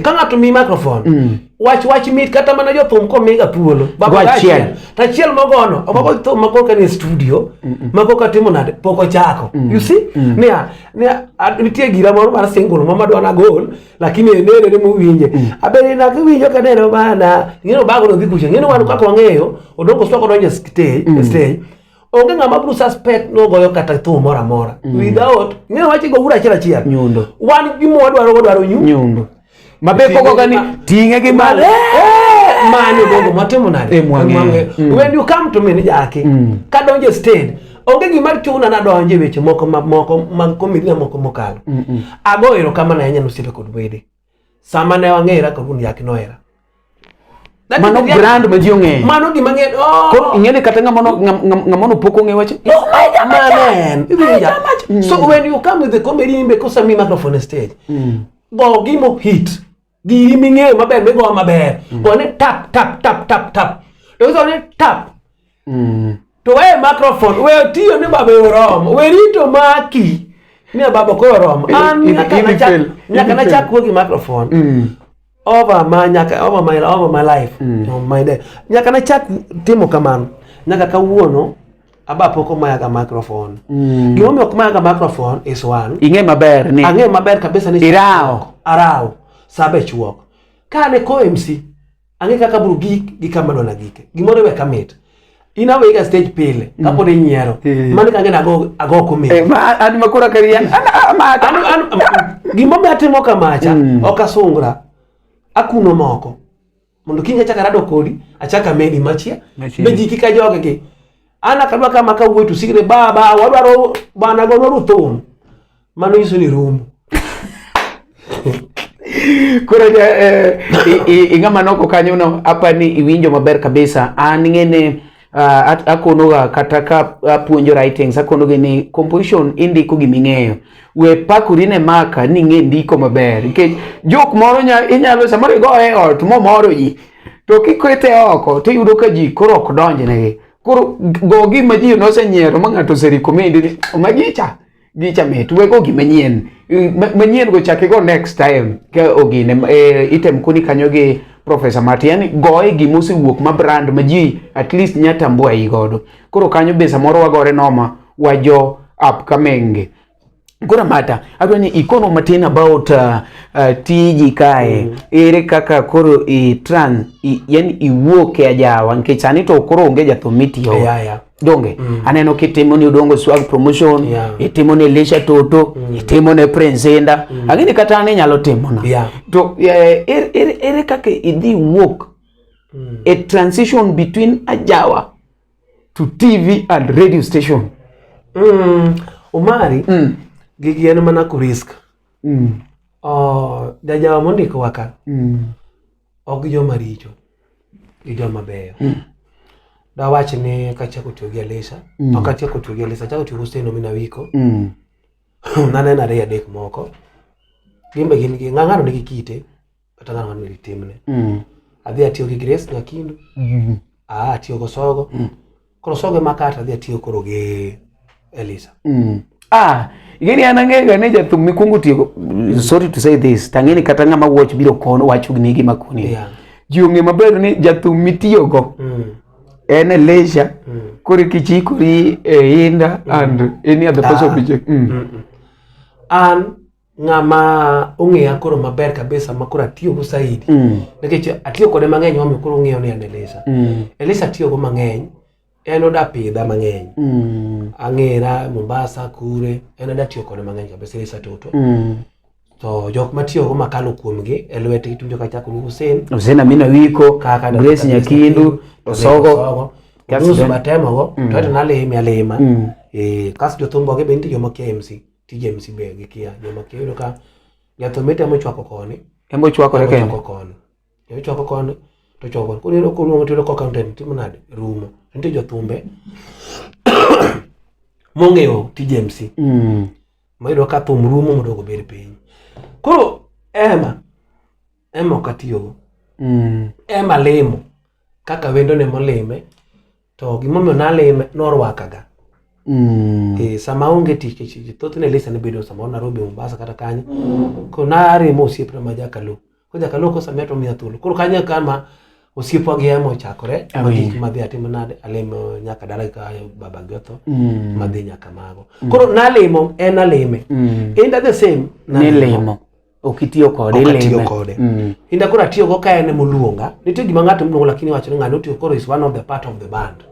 Ka ng'ato miyi microphone, wach wach mit kata mana jothum komiga thuolo. Baba Go achiel. achiel. To achiel mogono, ok ogo thum ma koka ni e studio, ma koka timo nade, pok ochako. You see? Niya, niya, nitie gira moro mar single ma madwa nagol, lakini enene ne mowinje. Abende na kiwinjo ka neno bana, ng'eno bago no dhi kucha, ng'eno wan kaka wang'eyo, Odongo Swag odonjo e stage, e stage. Onge ng'ama biro suspect nogoyo kata thum moro amora. Without, ng'eno wach go ura achiel achiel. Nyundo. Wan gima wadwaro, wadwaro nyundo. Mabe koko gani ting'e gi malo. Mano Odongo matimo nade? Eh, mwang'eyo. Mwang'eyo. When you come to me ni jaki, kadonjo e stage, onge gima chuna nadonjo e weche moko ma moko mag comedy moko mokalo. Ago erokamano ahinya ne osiepe kod wede. Sama ne wang'era kod wuon Jaki nohera. That is Mano the reality. brand ma ji ong'eyo. Mano gima ng'eyo. Oh. Koro ing'e ni kata ng'ama no- ng'am- ng'am- ng'ama no pok ong'e wach. Manen. Iwinja? So when you come with the comedy imbe kosami microphone e stage. Go gimo hit. Giri ming'eyo maber migo maber. Go ne tap tap tap tap tap. To iso ne tap. To we microphone, we tiyo ni baba oromo. We rito maki. Ni baba koro oromo. An nyaka idhi nachak fail, nyaka idhi nachak fail. wuo gi microphone. Over my nyaka over my life. On my day. Nyaka nachak timo kamano. Nyaka kawuono aba pok omayaga microphone. Gimomiyo ok mayaga microphone is one. Ing'e maber ni Ang'eyo maber kabisa ni Irawo. Arawo. Sabe chuok. Ka ne ko MC, ang'e kaka bro gik gi kama dona gike. Gimoro iwe kamit. In awega stage pile kapod inyiero. Mano kang'e ni ago ago comedy. Eh, ma an makoro karian. Gimomiyo atimo kamacha ok asungra akuno moko mondo kiny achak arado kodi achak amedi machia Machielo. be ji kik ajog-gi an ok adwa kama kawuoyo to sikre baba wadwaro bana gonwa thum mano nyiso ni rumo. Koro ing'ama noko kanyo no apa ni iwinjo maber kabisa. An ng'ene akonoga kata ka apuonjo writings akonogi ni composition indiko giming'eyo. We pakori ne maka ni ing'e ndiko maber nikech jok moro inyalo samoro igoye e ot momoro ji to kikete oko tiyudo ka ji koro ok donjnegi. Koro go gima ji nosenyiero ma ng'ato oserecommend ni magicha gicha mit we go gima nyien manyien go chak igo next time ka ogine item koni kanyo gi Professor Martin yani goye gima osewuok ma brand ma ji at least nya tambua i godo. Koro kanyo be samoro wagore noma wajo upcoming gi. Koro Mata, adwa ni ikono matin about tiji kae. Ere kaka koro i trans yani iwuok e ajawa nikech sani to koro onge jathum mitiyo. Yeah. Donge aneno kitimo ni Odongo Swag Promotion, itimo ni Elisha Toto, itimo ne Prince Indah. Ang'e ni kata an inyalo timona. To ere kaka idhi wuok e transition between ajawa to TV and radio station? Omari, gigi en mana ku risk. Oh, jajawa mondikowa ka ok gi joma richo, gi joma beyo. Dawach ni kachako tiyo gi Elisha, ok atieko tiyo gi Elisha, achako tiyo gi Hussein Omina Wiko. Naneno ariyo adek moko. Gin be gin gi ng'ano nigi kite, kata ng'ano nigi timne. Adhi atiyo gi Grace Nyakindu, atiyo go Sogo. Koro Sogo ema kata adhi atiyo koro gi Elisa. Gini an ang'eyo ni jathum mikwongo tiyo, sorry to say this, tang'e ni kata ng'ama watch biro kono wacho ni gima koni. Ji ong'e maber ni jathum mitiyogo en Elisha, koro kichikori e Indah and any other person An ng'ama ong'eya koro maber kabisa ma koro atiyogo saidi. Nikech atiyo kode mang'eny momiyo koro ong'eyo ni an Elisa. Elisa atiyogo mang'eny, en oda pidha mang'eny. Ang'era Mombasa, kure, en oda tiyo kode mang'eny kabisa Elisa Toto. To jok matiyogo makalo kuomgi e lwetgi tunjo kachako gi Hussein. Hussein Amina Wiko, Kaka Grace Nyakindu, Osogo. Kasto Oduso batemogo, to eto nalime alima. Kasto jothumbogi be nitie joma kia MC, tij MC be gikia, joma kia iyudo ka jathum itemo chwako koni, Embo chwakore temo kende. chwako koni. Ochwako koni, to ochwako koni. Koro iyudo korumo to iyudo ka accountant timo nade? Rumo. Nitie jothumbe mong'eyo tij MC. Ma iyudo ka thum rumo mondo obed piny. Koro Emma ok atiyogo. Emma limo kaka wendone molime to gimomiyo nalime norwakaga. Sama aonge tich nikech thothne Elisa ne bedo samoro Nairobi, Mombasa kata kanyo. Koro narimo osiepna ma Jakaluo. Koro Jakaluo kosemiya to omiya thuolo. Koro kanyo e kama osiepwa gi Emma ochakore. Magik madhi atimo nade alimo nyaka dala ka baba gi otho. Madhi nyaka mago. Koro nalimo en alime. Indah the same. Nilimo. Ok itiyo kode, Ok atiyo ilime. kode. Indah koro atiyogo ka en emoluonga. Nitie gima ng'ato mluongo lakini wacho ni ng'ano otiyo koro is one of the part of the band.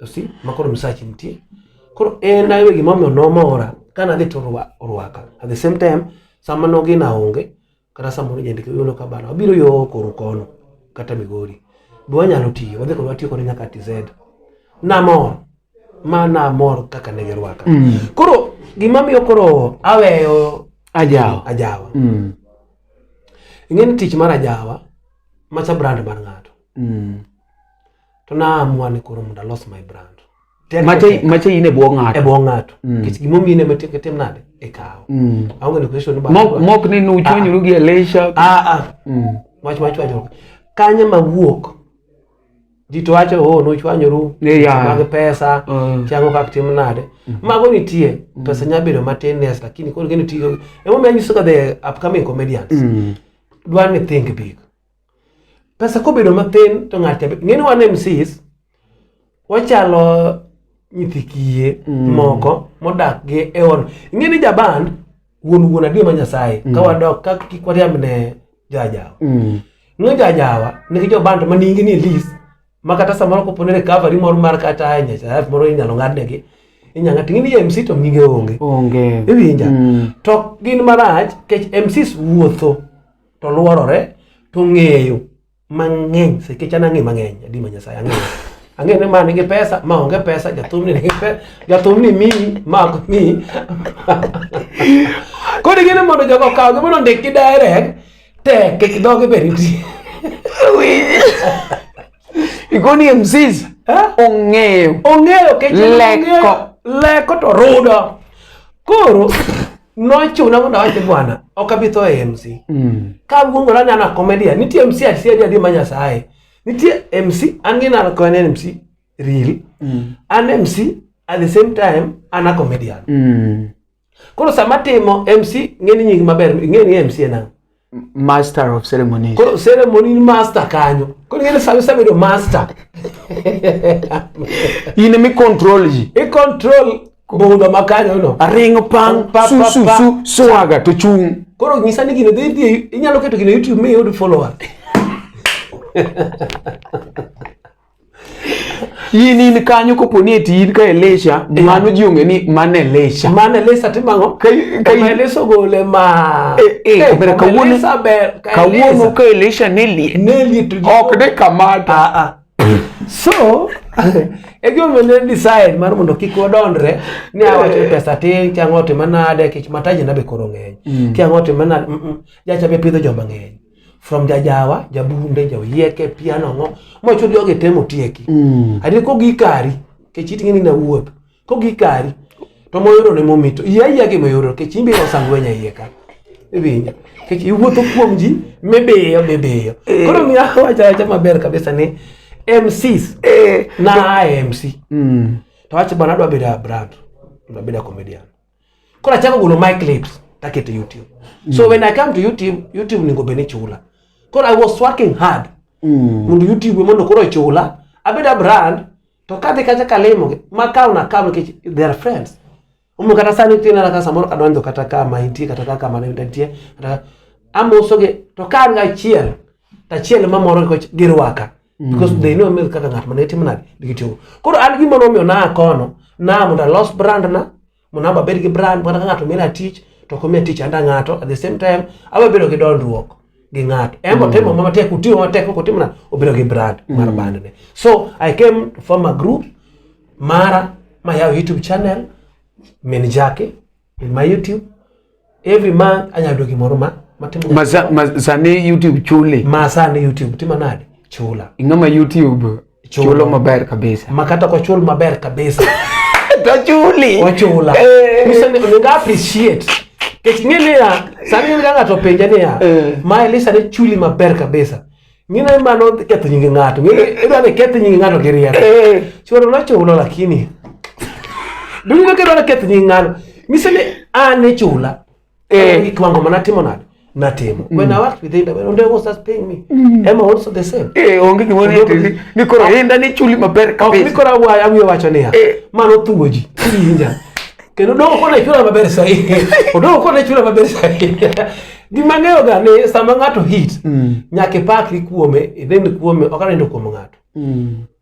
You see? Ma koro msachi nitie. Koro en awe gimomiyo nomora ka nadhi to orwaka. At the same time, sama nogina onge, kata samoro jandiko yudo ka bana wabiro yo koro kono kata Migori. Be wanyalo tiyo, wadhi kod watiyo kode nyaka TZ. Namor, ma namor kaka ne girwaka. Koro gima miyo koro aweyo Ajawa. ajawa. Ing'e ni tich mar ajawa macha brand mar ng'ato. To naamua ni koro mondo alos my brand. Tek Macha tek. macha in e bwo E ng'ato. bwo ng'ato. Nikech gimomiyi ne matek itim nade? Ikaw. Aonge negotiation ni Mok mok ni nuchwanyuru gi Elisha. Ah ah. Wach wach wach. Kanye mawuok ji to wacho oh nuchwanyoru Ne, ya. mag pesa chango kak tim nade mago nitie pesa nya bedo matin yes lakini koro gini tiyo emomiyo anyiso ga the upcoming comedians dwar ni think big pesa kobedo mathin to ng'ato ng'eni wan MCs wachalo nyithi kiye moko modak gi e on ing'e ni jaband wuon wuon adier ma Nyasaye ka wadok ka kik wariamb ne jajawa ng'e jajawa nigi joband ma nigi ni list ma kata samoro kopo ni recovery moro mar kata NHIF moro inyalo ng'adnegi inyalo ng'ad ing'e ni MC to nyinge onge Onge. iwinja to gin marach kech MCs wuotho to luorore to ng'eyo mang'eny nikech an ang'e mang'eny adi ma Nyasaye ang'eyo ang'eyo ni ma nigi pesa ma onge pesa jathum ni nigi pesa jathum ni miyi ma ok miyi koro ing'e ni mondo jogo okawgi mondo ondikgi direct tek kik dhogi be nitie Igoni MCs Eh? ong'eyo. ong'eyo kech Leko. leko to rudo koro nochuna mondo awach ni bwana ok abi tho e MC ka awuongora ni an a comedian nitie MC achiel adi ma Nyasaye nitie MC an gi an ko en MC real an MC at the same time an a comedian koro sama timo MC ng'e ni nying maber ng'e ni MC en ang'o Master of ceremonies. koro ceremony ni master kanyo koro ing'e ni sama isebedo master In emi control ji. i control budho ma kanyo no Aringo pang Pa, su pa, su pa. su swaga to chung. koro nyisa ni gino dhi dhi inyalo keto gino e YouTube mi iyud followers In in kanyo kopo ni eti in ka Elisha, mano ji ong'e ni mano Elisha. mano Elisa timo ang'o Ka- Oma Elisa ogole ma Eh, eh, Eh, omera Oma kawuono- Elisa ber ka Kawuono Elisa. ka Elisha ne liet. ne liet to ji Ok de kamata. Ah, ah. so e gimomiyo ne decide mar mondo kik wadondre ni awacho ni pesa tin kiang'o otime nade kech mataji na be koro ng'eny kiang'o otime nade mm, mm. jacha be pidho joma ng'eny from jajawa jabunde jaoyieke piano ang'o mochul jogi te motieki adier kogikari kech it ng'eni nawuotho kogikari to moyudo ne momito iya iya gimoyudo kech imbe osangwenya iye ka iwinjo kech iwuotho kuom ji mibiyo mibiyo koro miyo awacho awacha maber kabisa ni MCs na a MC to awacho bwana adwa bedo a brand adwa bedo a comedian koro achako golo my clips taketo YouTube so when I come to YouTube YouTube onego bed ni chula koro I was working hard mondo YouTube mondo koro ochula abed a brand to kadhi kacha kalimogi makaw nakaw nikech they are friends omiyo kata sani tinena ka samoro kadonjo kata kama intie kata ka kama nitie kata amosogi to ka an gachiel to achiel mamoro nikech girwaka because they know me kaka ng'at mane timo nade gitiyogo koro an gima nomiyo naa kono naa mondo alos brand na mondo an be abed gi brand kata ka ng'ato miya tich to ok omiya tich anda ng'ato at the same time awe bedo gi dondruok gi ng'ato en be otimo matek otiyo matek ok otimo nade obedo gi brand mar band ne so I came to form a group mara mayawo YouTube channel min Jackie in my YouTube every month anyalo yudo gimoro ma matimo Ma sa- ma sani YouTube chuli. ma sani YouTube timo nade chula Ing'ama YouTube Chulo. chulo maber kabisa. ma kata ok ochul maber kabisa To chuli. ochula Eh. Nyiso ni onego appreciate kech ing'e niya sani ka ng'ato openja niya Eh. ma Elisa ne chuli maber kabisa ng'e ni mano dhi ketho nying ng'ato ng'e ni idwa ni keth nying ng'ato gi rieko Eh. chulo nochulo lakini donge kidwa ni keth nying ng'ato nyiso ni an ichula Eh. gi kiwango ma natimo nade natimo when I worked with Inda when Ondego was just paying me Emma also the same Eh, onge gimoro ni eti- ni koro Inda ni chuli maber ok ni kabisa. koro awa- awiyo wacho niya Eh. mano thugo ji iwinja kendo odongo kone chula maber sahi odongo kone chula maber sahi gima ng'eyo ga ni sama ng'ato hit nyaka ipakri kuome inind kuome ok anindo kuom ng'ato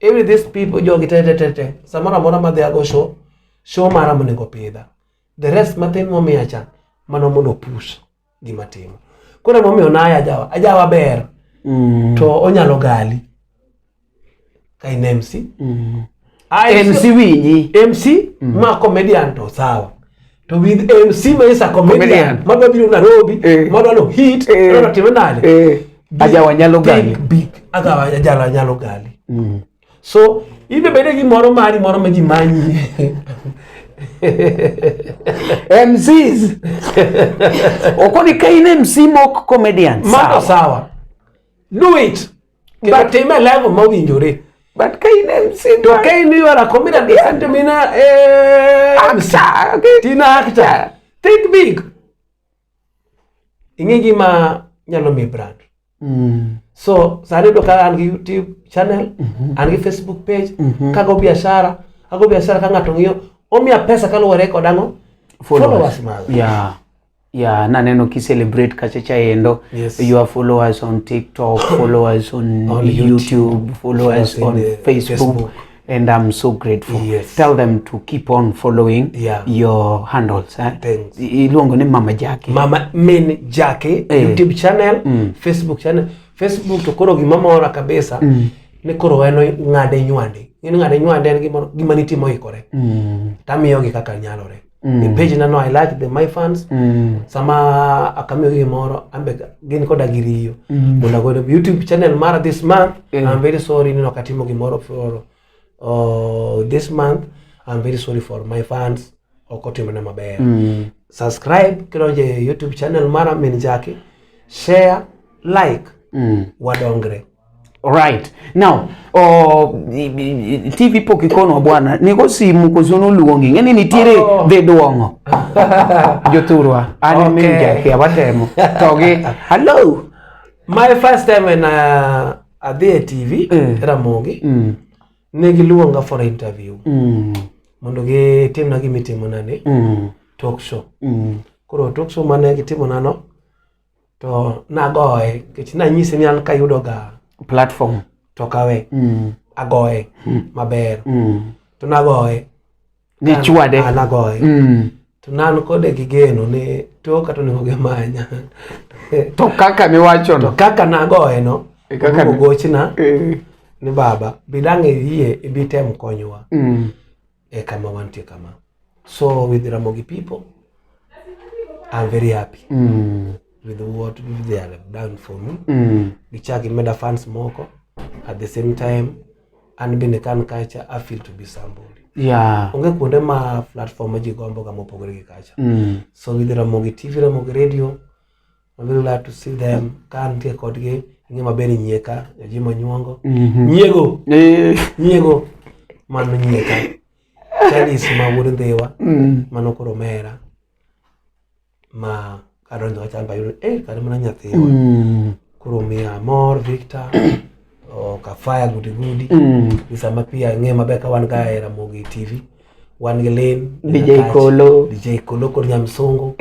every these people jogi te te te te samoro amora madhi ago show show mara monego pidha the rest mathin momiya cha mano mondo push gima timo koro emomiyo naya ajawa ajawa ber to onyalo gali Ka in MC. Ah, MC winji. MC ma comedian to sawa. To with MC ma is a comedian, Comedian. madwa biro Nairobi, madwa no hit, madwa timo nade. Ajawa nyalo Big, gali. Big. Agawa ajala nyalo gali. So, ibe bede gimoro mari moro ma ji manyi. MCs. Okoni ka in MC mok comedian. Mano Sawa. sawa. Do it. Kendo time e level mowinjore. But ka in MC To ka in you are a comedian, doesn't mean MC. actor. Okay. Tina actor. Think big. Ing'e gima nyalo miyi brand. So sani iyudo ka an gi YouTube channel, an gi Facebook page, kago biashara, ago biashara ka ng'ato ng'iyo, omiya pesa kaluwore kod ang'o? Followers maga. Yeah. Yeah, naneno ki celebrate kacha chaendo. Yes. Your followers on TikTok, followers on, On YouTube, YouTube, followers followers in on the Facebook. Facebook. And I'm so grateful. Yes. Tell them to keep on following Yeah. your handles. Eh? Thanks. Iluongo ni Mama Jackie. Mama Min Jackie, YouTube channel, Facebook channel. Facebook to koro gima mora kabisa ni koro en ng'ade nywande. Ng'e ng'ade nywande en gimoro gima nitie moikore. Tamiyogi kaka nyalore. E page na no I like the my fans. Sama akamiyogi gimoro ambe gin koda giriyo. Mondo agodo YouTube channel mara this month. I'm very sorry ni ok atimo gimoro for this month. I'm very sorry for my fans. Ok otimona maber. Subscribe kidonjo e YouTube channel mara Min Jackie. Share, like, wadongre. Right. Now, oh, TV pok ikonwa bwana. Nigo simu koso noluongi. Ng'eni nitiere Oh. dhi duong'o. Jothurwa. An e Min Okay. Jackie awatemo. To gi hello. My first time when adhi e TV, Ramogi, ne giluonga for interview. Mondo gitimna gima itimona ni, talk show. Koro talk show mane gitimona no, to nagoye, nikech nanyise ni an kayudo ga Platform. to kawe, agoye maber. To nagoye. Nichwade. Ah, nagoye. To nan kode gi geno ni to kata onego gimanya. To kaka miwacho To no. kaka nagoye no, E kaka oduogo gochna ni baba, bidang' iyie ibi tem konywa e kama wantie kama. So with Ramogi people, I'm very happy with what they have done for me. Gichak gimeda fans moko. At the same time, an bende kan kacha, I feel to be somebody. Onge kuonde ma platform ma ji gombo ga mopogore gi kacha. So with Ramogi TV, Ramogi Radio, I'm very glad to see them. Ka antie kodgi, ing'e maber ni nyieka, Jima Nyuongo. Nyiego, nyiego, mano nyieka. Charles ma wuod Ndhiwa, mano koro omera. Ma kadonjo kacha an be ayudo, kata mana nyathiwa. Koro miya mor, Victor, o Kafaya gudi gudi. Ni sama pia ing'e maber ka wan ga e Ramogi TV. Wan gi Lin, DJ Kolo. DJ Kolo kod Nyamsungu,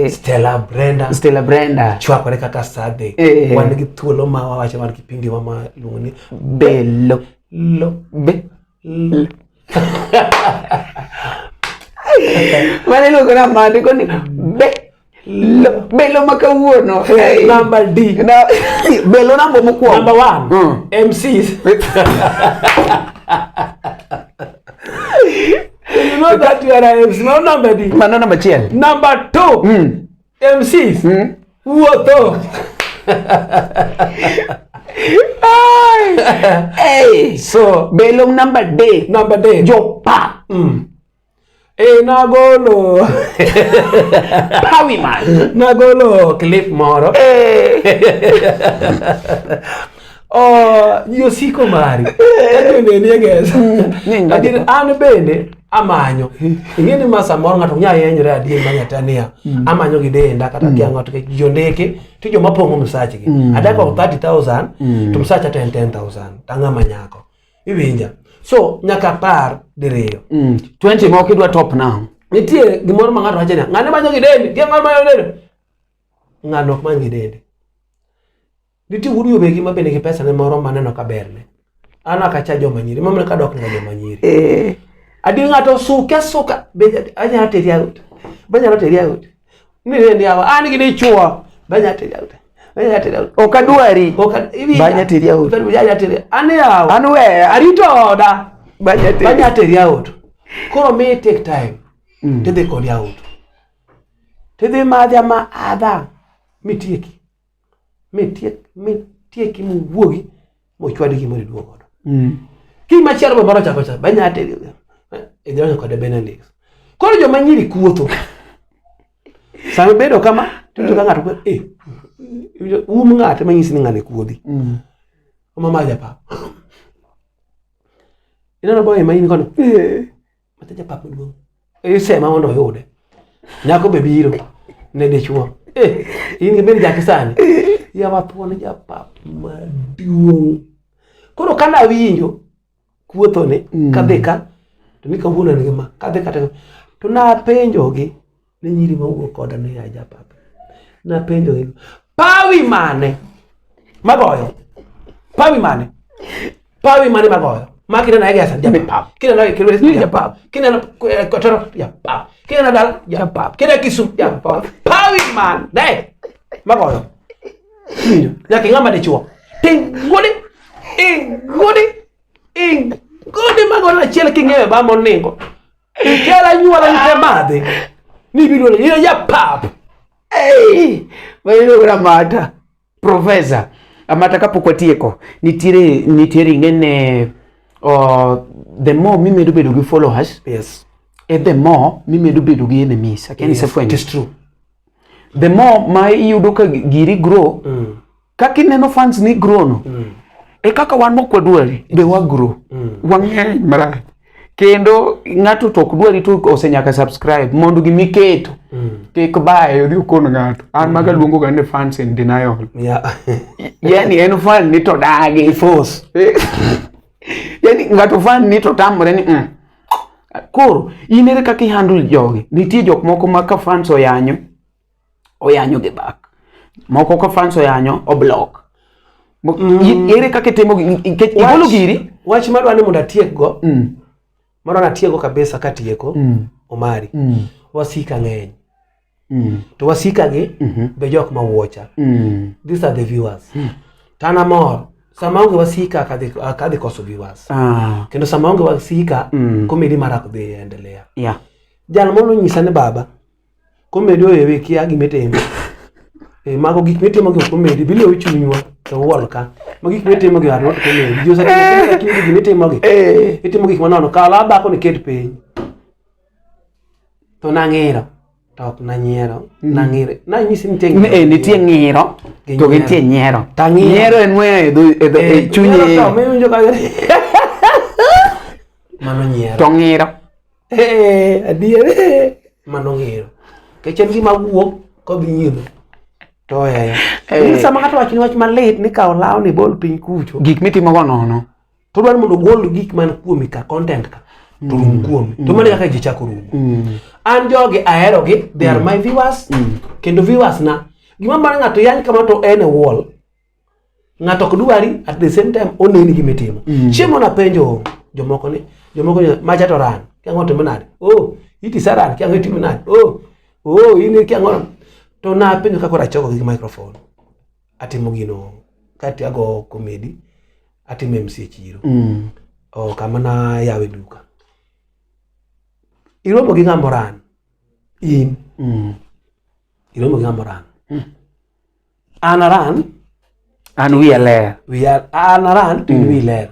Stella Brenda, Stella Brenda. chwakore kaka Sade. Wan gi thuolo ma wawacho wan kipindi wa ma iluongo ni Bello. Lo. Be. Lo. Mane iluongo na mande koni be. Lo. Bello ma kawuono. Hey. Number D. Na, Bello namba mokwongo. Number 1. MCs. You know that you are a MC. Mano number D. Mano namba achiel. Number 2. MCs. Wuotho. Hey. So, Bello namba D. number D. Jopa. Nagolo. Pawi man. Nagolo clip moro. Oh, josiko mari. Kajo ni gesa. Ni Adier an bende amanyo. Ing'e ni ma samoro ng'ato ok nyal yenyore adier ma nyatania. Amanyo gi denda kata kia ng'ato nikech jondeke to joma pong'o msachgi. Adako 30,000 to msacha to en 10,000. To ang'ama nyako. Iwinja. So nyaka par diriyo. 20 moko idwa top now. Nitie gimoro ma ng'ato wacho niya, ng'ane manyo gi dendi, nitie ng'ano manyo gi dendi. Ng'ano ok many gi dendi. Nitie wuod yobegi ma bende gi pesa ne moro maneno ka berne. An ok acha joma nyiri, mamana kadok ne joma nyiri. Adier ng'ato osuke asuka, be anyalo teri out. Be anyalo teri out. Ni ne ni awa, an gi dichuo, be anyalo teri out. Banya teri out. Ok adwari. Ok iwinja. Banya teri out. Banya teri. An yawa. An weya. Arito oda. Banya teri. Banya teri out. Koro mi take time. Tidhi kodi out. Tidhi madhi ama adha. Mitieki. Mitiek mitieki muwuogi mochwadi gimoro iduog godo. Kiny machielo be moro ochako cha. Banya teri. Idhi donjo kode Benelux. Koro joma nyiri kuotho. Sama ibedo kama, to iwinjo ka ng'ato kwe, eh, iwinjo um ng'ate manyisi ni ng'ani kuodhi. Mama japap. Ineno boy ma in godo? Mata japap maduong'. Isema mondo oyude. Nyako be biro ne dichuo. Eh, in gi bende jaki sani. Yawa thuon japap maduong'. Koro ka nawinjo kuothone kadhi ka to ni kawuono en gi ma kadhi ka to to napenjogi ni nyiri mawuok koda ni ya japap. Napenjogi pawi mane magoyo pawi mane pawi mane magoyo ma kineno Egesa japap kineno Kibera japap kineno Kotoro japap kineno Dala japap kineno Kisumu japap pawi mane magoyo Winjo? Nyaka ing'ama dichuo tingudi ingudi ingudi magoyo achiel king'eyo ba moningo ikela nyuola nite madhi ni biro ni japap Ei, mayudo Amata. Professor, Amata kapok watieko, nitiere nitiere ing'ene the more mimedo bedo gi followers, yes e the more mimedo bedo gi enemies. Akia ni Yes, isefwenyo. it is true The more ma iyudo ka giri grow, kaka ineno fans ni grow no, e kaka wan mok wadwari, be wa grow. Wang'eny marach. Kendo ng'ato to ok dwari to osenyaka subscribe mondo gimiketo kik baye odhi okon ng'ato. An maga luongo ga ni fans in denial. yeah Yani en fan ni to dagi. force Yani ng'ato fan ni to tamore ni Koro in ere kaka i handle jogi? Nitie jok moko ma ka fans oyanyo, oyanyo gi back. Moko ka fans oyanyo, o block. Ere kaka itimo nikech igolo giri? Wach madwa ni mondo atiekgo madwa ni atiekgo kabisa katieko Omari wasika ng'eny to wasika gi be jok ma wuocha these are the viewers to an amor sama onge wasika akadhi koso viewers kendo sama onge wasika comedy mara ok dhi endelea jal moro nonyisa ni baba comedy owewe kia gimitimo e, mago gik mitimo gi ok comedy bilewo chunywa to uol ka ma gik mitimo gi are not comedy ji osetimo comedy gimitimo gi itimo gik manono kaw law dhako ni ket piny to nang'iro to ok nanyiero nang'iro nanyisi nitie ng'iro Eh, nitie ng'iro Gi to nyiero. nitie nyiero. Tang'iro. Nyiero en weyo e e chuny nyiero iye. to miwinjo ka mano nyiero To ng'iro. Eh, adier eh, mano ng'iro nikech en gima wuok kodhi nyiedho to oweyo eh. Sama ng'ato wacho ni wach malit ni kaw lawni ibol piny kucho Gik mitimo go nono. to odwaro mondo ogol gik man kuomi ka content ka to rum kuomi to mano e kaka ji chako rumo an jogi aherogi they are my viewers kendo viewers na gima mar ng'ato yany kama to en e wall ng'ato ok dwari at the same time oneni gima itimo chiemo napenjo jomoko ni jomoko ni macha to ran kiang'o timo nade oh iti sa ran kiang'o itimo nade oh oh in kiang'o to napenjo kaka koro achoko gi microphone atimo gino kati ago comedy atimo MC e chiro o kama nayawe duka iromo gi ng'ama oran in iromo gi ng'ama oran an aran An wiya ler. wiya an aran to in wiyi ler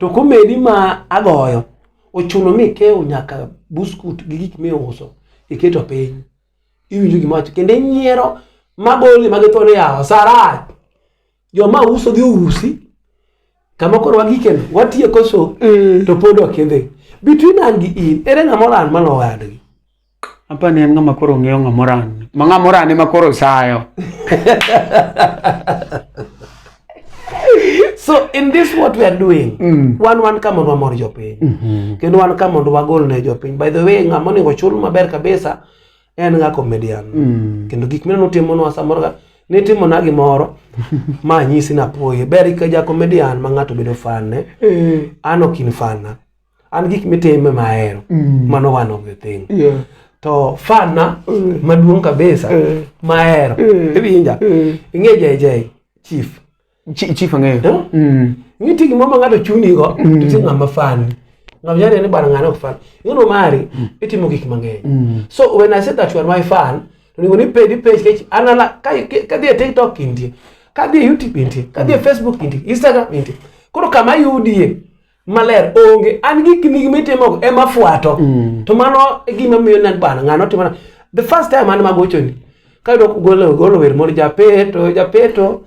to comedy ma agoyo ochuno mi ikew nyaka buskut gi gik miuso iketo piny iwinjo gima wacho kendo inyiero magoli ma githo ni yawa sarach joma uso dhi ousi kama koro wagikeno watieko so to pod ok idhi between an gi in ere ng'ama oran maloyo wadgi Apa ni en ng'ama koro ng'eyo ng'ama oran. Ma ng'ama oran ema koro sayo. so in this what we are doing wan ka mondo wamor jopiny kendo wan ka mondo wagol ne jopiny by the way ng'ama onego chul maber kabisa en ng'a comedian kendo gik mineno timonwa samoro ka nitimona gimoro ma anyisi napuoye ber ka ja comedian ma ng'ato bedo fan ne an ok in fan na an gik mitime mahero mano one of the thing Yeah. To fan na maduong' kabisa mahero. Iwinja? Ing'e JJ Chief. Chief ang'eyo. Eh? Nitie gimoro ma ng'ato chunigo to nitie ng'ama fan. Ng'ama nyalo ni bwana ng'ano ok fan. Ing'eno mari itimo gik mang'eny. So when I say that you are my fan, to onego ni pedi page nikech an ala ka kadhi e TikTok intie, kadhi e YouTube intie, kadhi e Facebook intie, Instagram intie. Koro kama ayudie maler onge an gik nigi mitimogo ema fuato. To mano e gima miyo nan bana ng'ano timo na. The first time an magochoni kayudo golo golo wer moro japeto japeto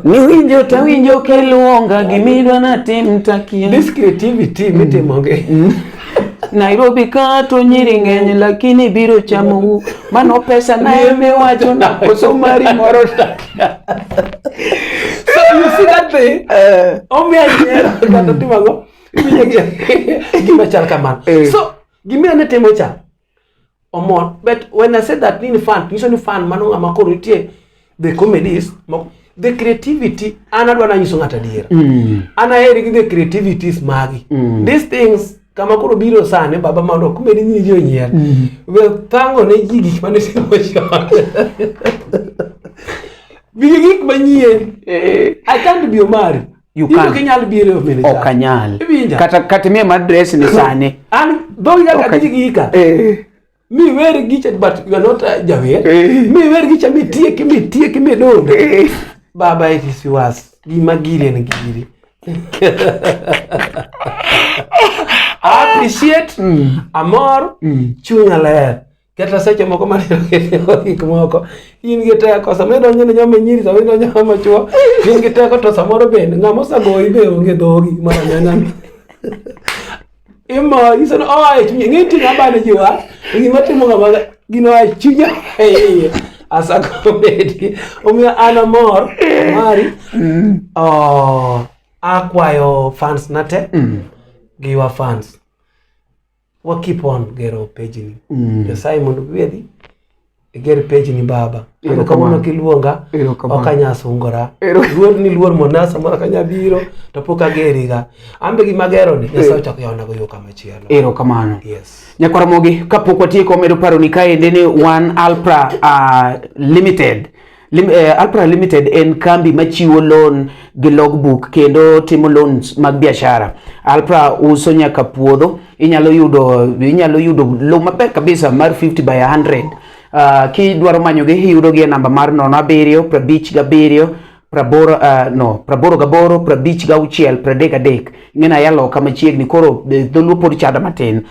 Niwinjo tawinjo kiluonga gimidwa natim takia. This creativity mitimo gi Nairobi ka to nyiri ng'eny lakini biro chamou. Mano pesa na emiwacho na koso mari moro takia. So you see that thing omiya nyiero kata timo ang'o Iwinjo gima chal kamano. So gima ne timo cha omor, but when I say that ni fan nyiso ni fan mano ng'ama koro nitie the comedies the creativity an adwa nanyiso ng'ato adiera. An aheri gi the creativities magi. These things kama koro biro sani baba mondo comedy ni ji onyier. We thango ne ji gik mane timo chon. Bi gi gik manyien. I can't be Omari. You In can't. ok inyal biro e mene cha. Ok anyal. Iwinja? Kata miya mar dress ni sani. An dhogi kaka Ok. dhi gi ika. Mi wer gicha but you are not jawer. Mi wer gicha mitieki mitieki midonde. Baba it is yours. Gima giri en giri. I appreciate amor chunya ler. Kata seche moko maneno gik moko in gi teko sama idonjo ne joma nyiri sama idonjo ne joma chuo in gi teko to samoro bende ng'ama osegoyi be onge dhogi moro amena imor nyiso ni oa e chunye ng'e nitie ng'ama bane ji wach to gima timo ng'ama gino oa e chunya e iye as a comedy omiyo an amor mari oh, akwayo fans na te gi wa fans wa keep on gero page ni Nyasaye mondo gwedhi iger page ni baba. Ano kawuono kiluonga Erokamano. ok anyal sungora. Ero- Luor ni luor mona samoro ok anyal biro to pok ageriga. An be gima agero ni Nyasaye ochako yawonago yo kamachielo. Erokamano. Yes. Nyakwaramogi, kapok watieko wamedo paro ni kaende ni wan Alpra Limited. Alpra Limited en kambi machiwo loan gi logbook kendo timo loans mag biashara. Alpra uso nyaka puodho, inyalo yudo loan maber kabisa mar 50 by 100. Kidwaro manyogi iyudogi e namba mar 07 57 80 88 56 33. Ing'e aya loka machiegni koro dholuo pod chanda matin.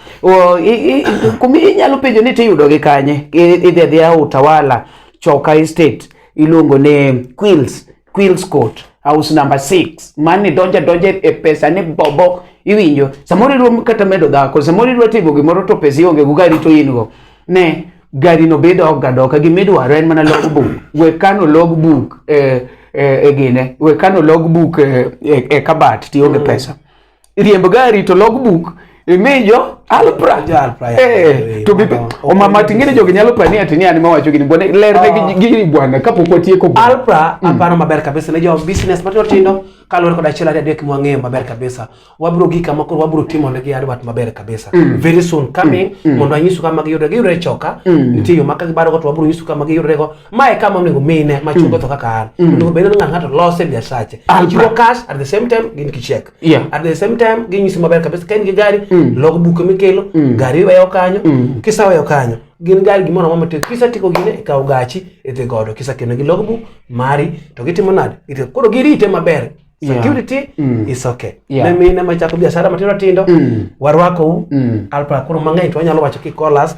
Kuma inyalo penjo ni tiyudogi kanye? Idhi adhiya Utawala Choka Estate iluongo ni Quills Court house number 6. Mani donja donja e pesa ni bobo iwinjo. Samoro idwa kata medo dhako, samoro idwa timo gimoro to pesa ionge go gari to in go. Ne gari no be dok ga doka gimidwaro en mana logbook. We kano logbook e gine. We kano logbook e kabat tionge pesa. Riemb gari to logbook imijo Alpra. Jo Alpra, ya. To bi omama ting'e jogi nyalo pani ati ni an mawacho gini bwana ler ne gini bwana kapok watieko bwana. Alpra aparo maber kabisa ne jo business matindo tindo kaluwore kod achiel ariyo adek mwang'eyo maber kabisa. Wabiro gik kama koro wabiro timo negi advert maber kabisa. Very soon coming mondo anyisu kama giyudore. Giyudore e Choka. Nitie yo ma ka gibaro go to wabiro nyisu kama giyudore go. Mae kama onego mine machungo to kaka an. Onego bed ni ng'ato lose biasache. Alpra. Chiwo cash at the same time gin gi check. Yeah. At the same time ginyiso maber kabisa ka in gi gari logbook mikelo gari iweyo kanyo kiseweyo kanyo gin gari gimoro amora matin kisetieko gine ikawo gachi idhi godo kisekeno gi logbook mari to gitimo nade koro girite maber. Yeah. Security is okay. Yeah. Ne mine machako biashara matindo tindo warwakou Alpra koro mang'eny to wanyalo wacho ki call us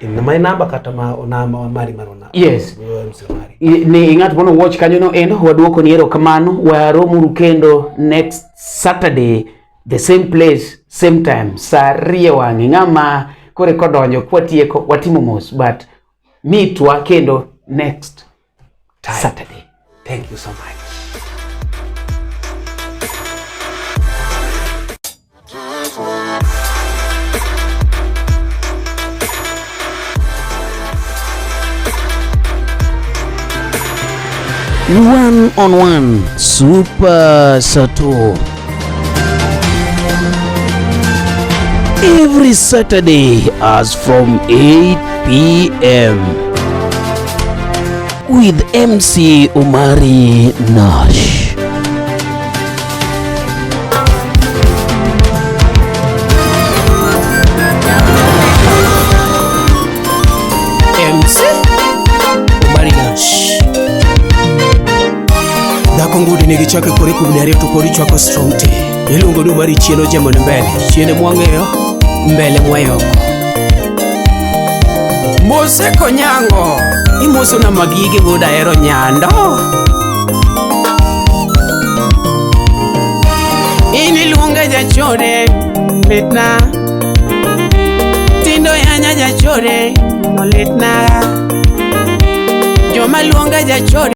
in my number kata ma namba mari mar ona. Yes. MC mari. Ni ng'at mono watch kanyo no endo waduoko ni erokamano waromuru kendo next Saturday the same place same time saa ariyo wang'e ng'ama kore kodonjo kwatieko watimo mos but meetwa kendo next Time. Saturday. Thank you so much. One on one Super Sato. Every Saturday as from 8 p.m. With MC Omari Nash. MC Omari Nash. Dhako ngudi nigi chake kore kubni ariyo to kori chwako strong tea. Iluongo ni Omari chien ojemo ni mbele. Chien mwang'eyo, mbele mwayoko. Mose Konyango, imoso na magige wuod ahero nyando. In iluonga jachode, litna. Tindo yanya jachode, no litna. Joma luonga jachode.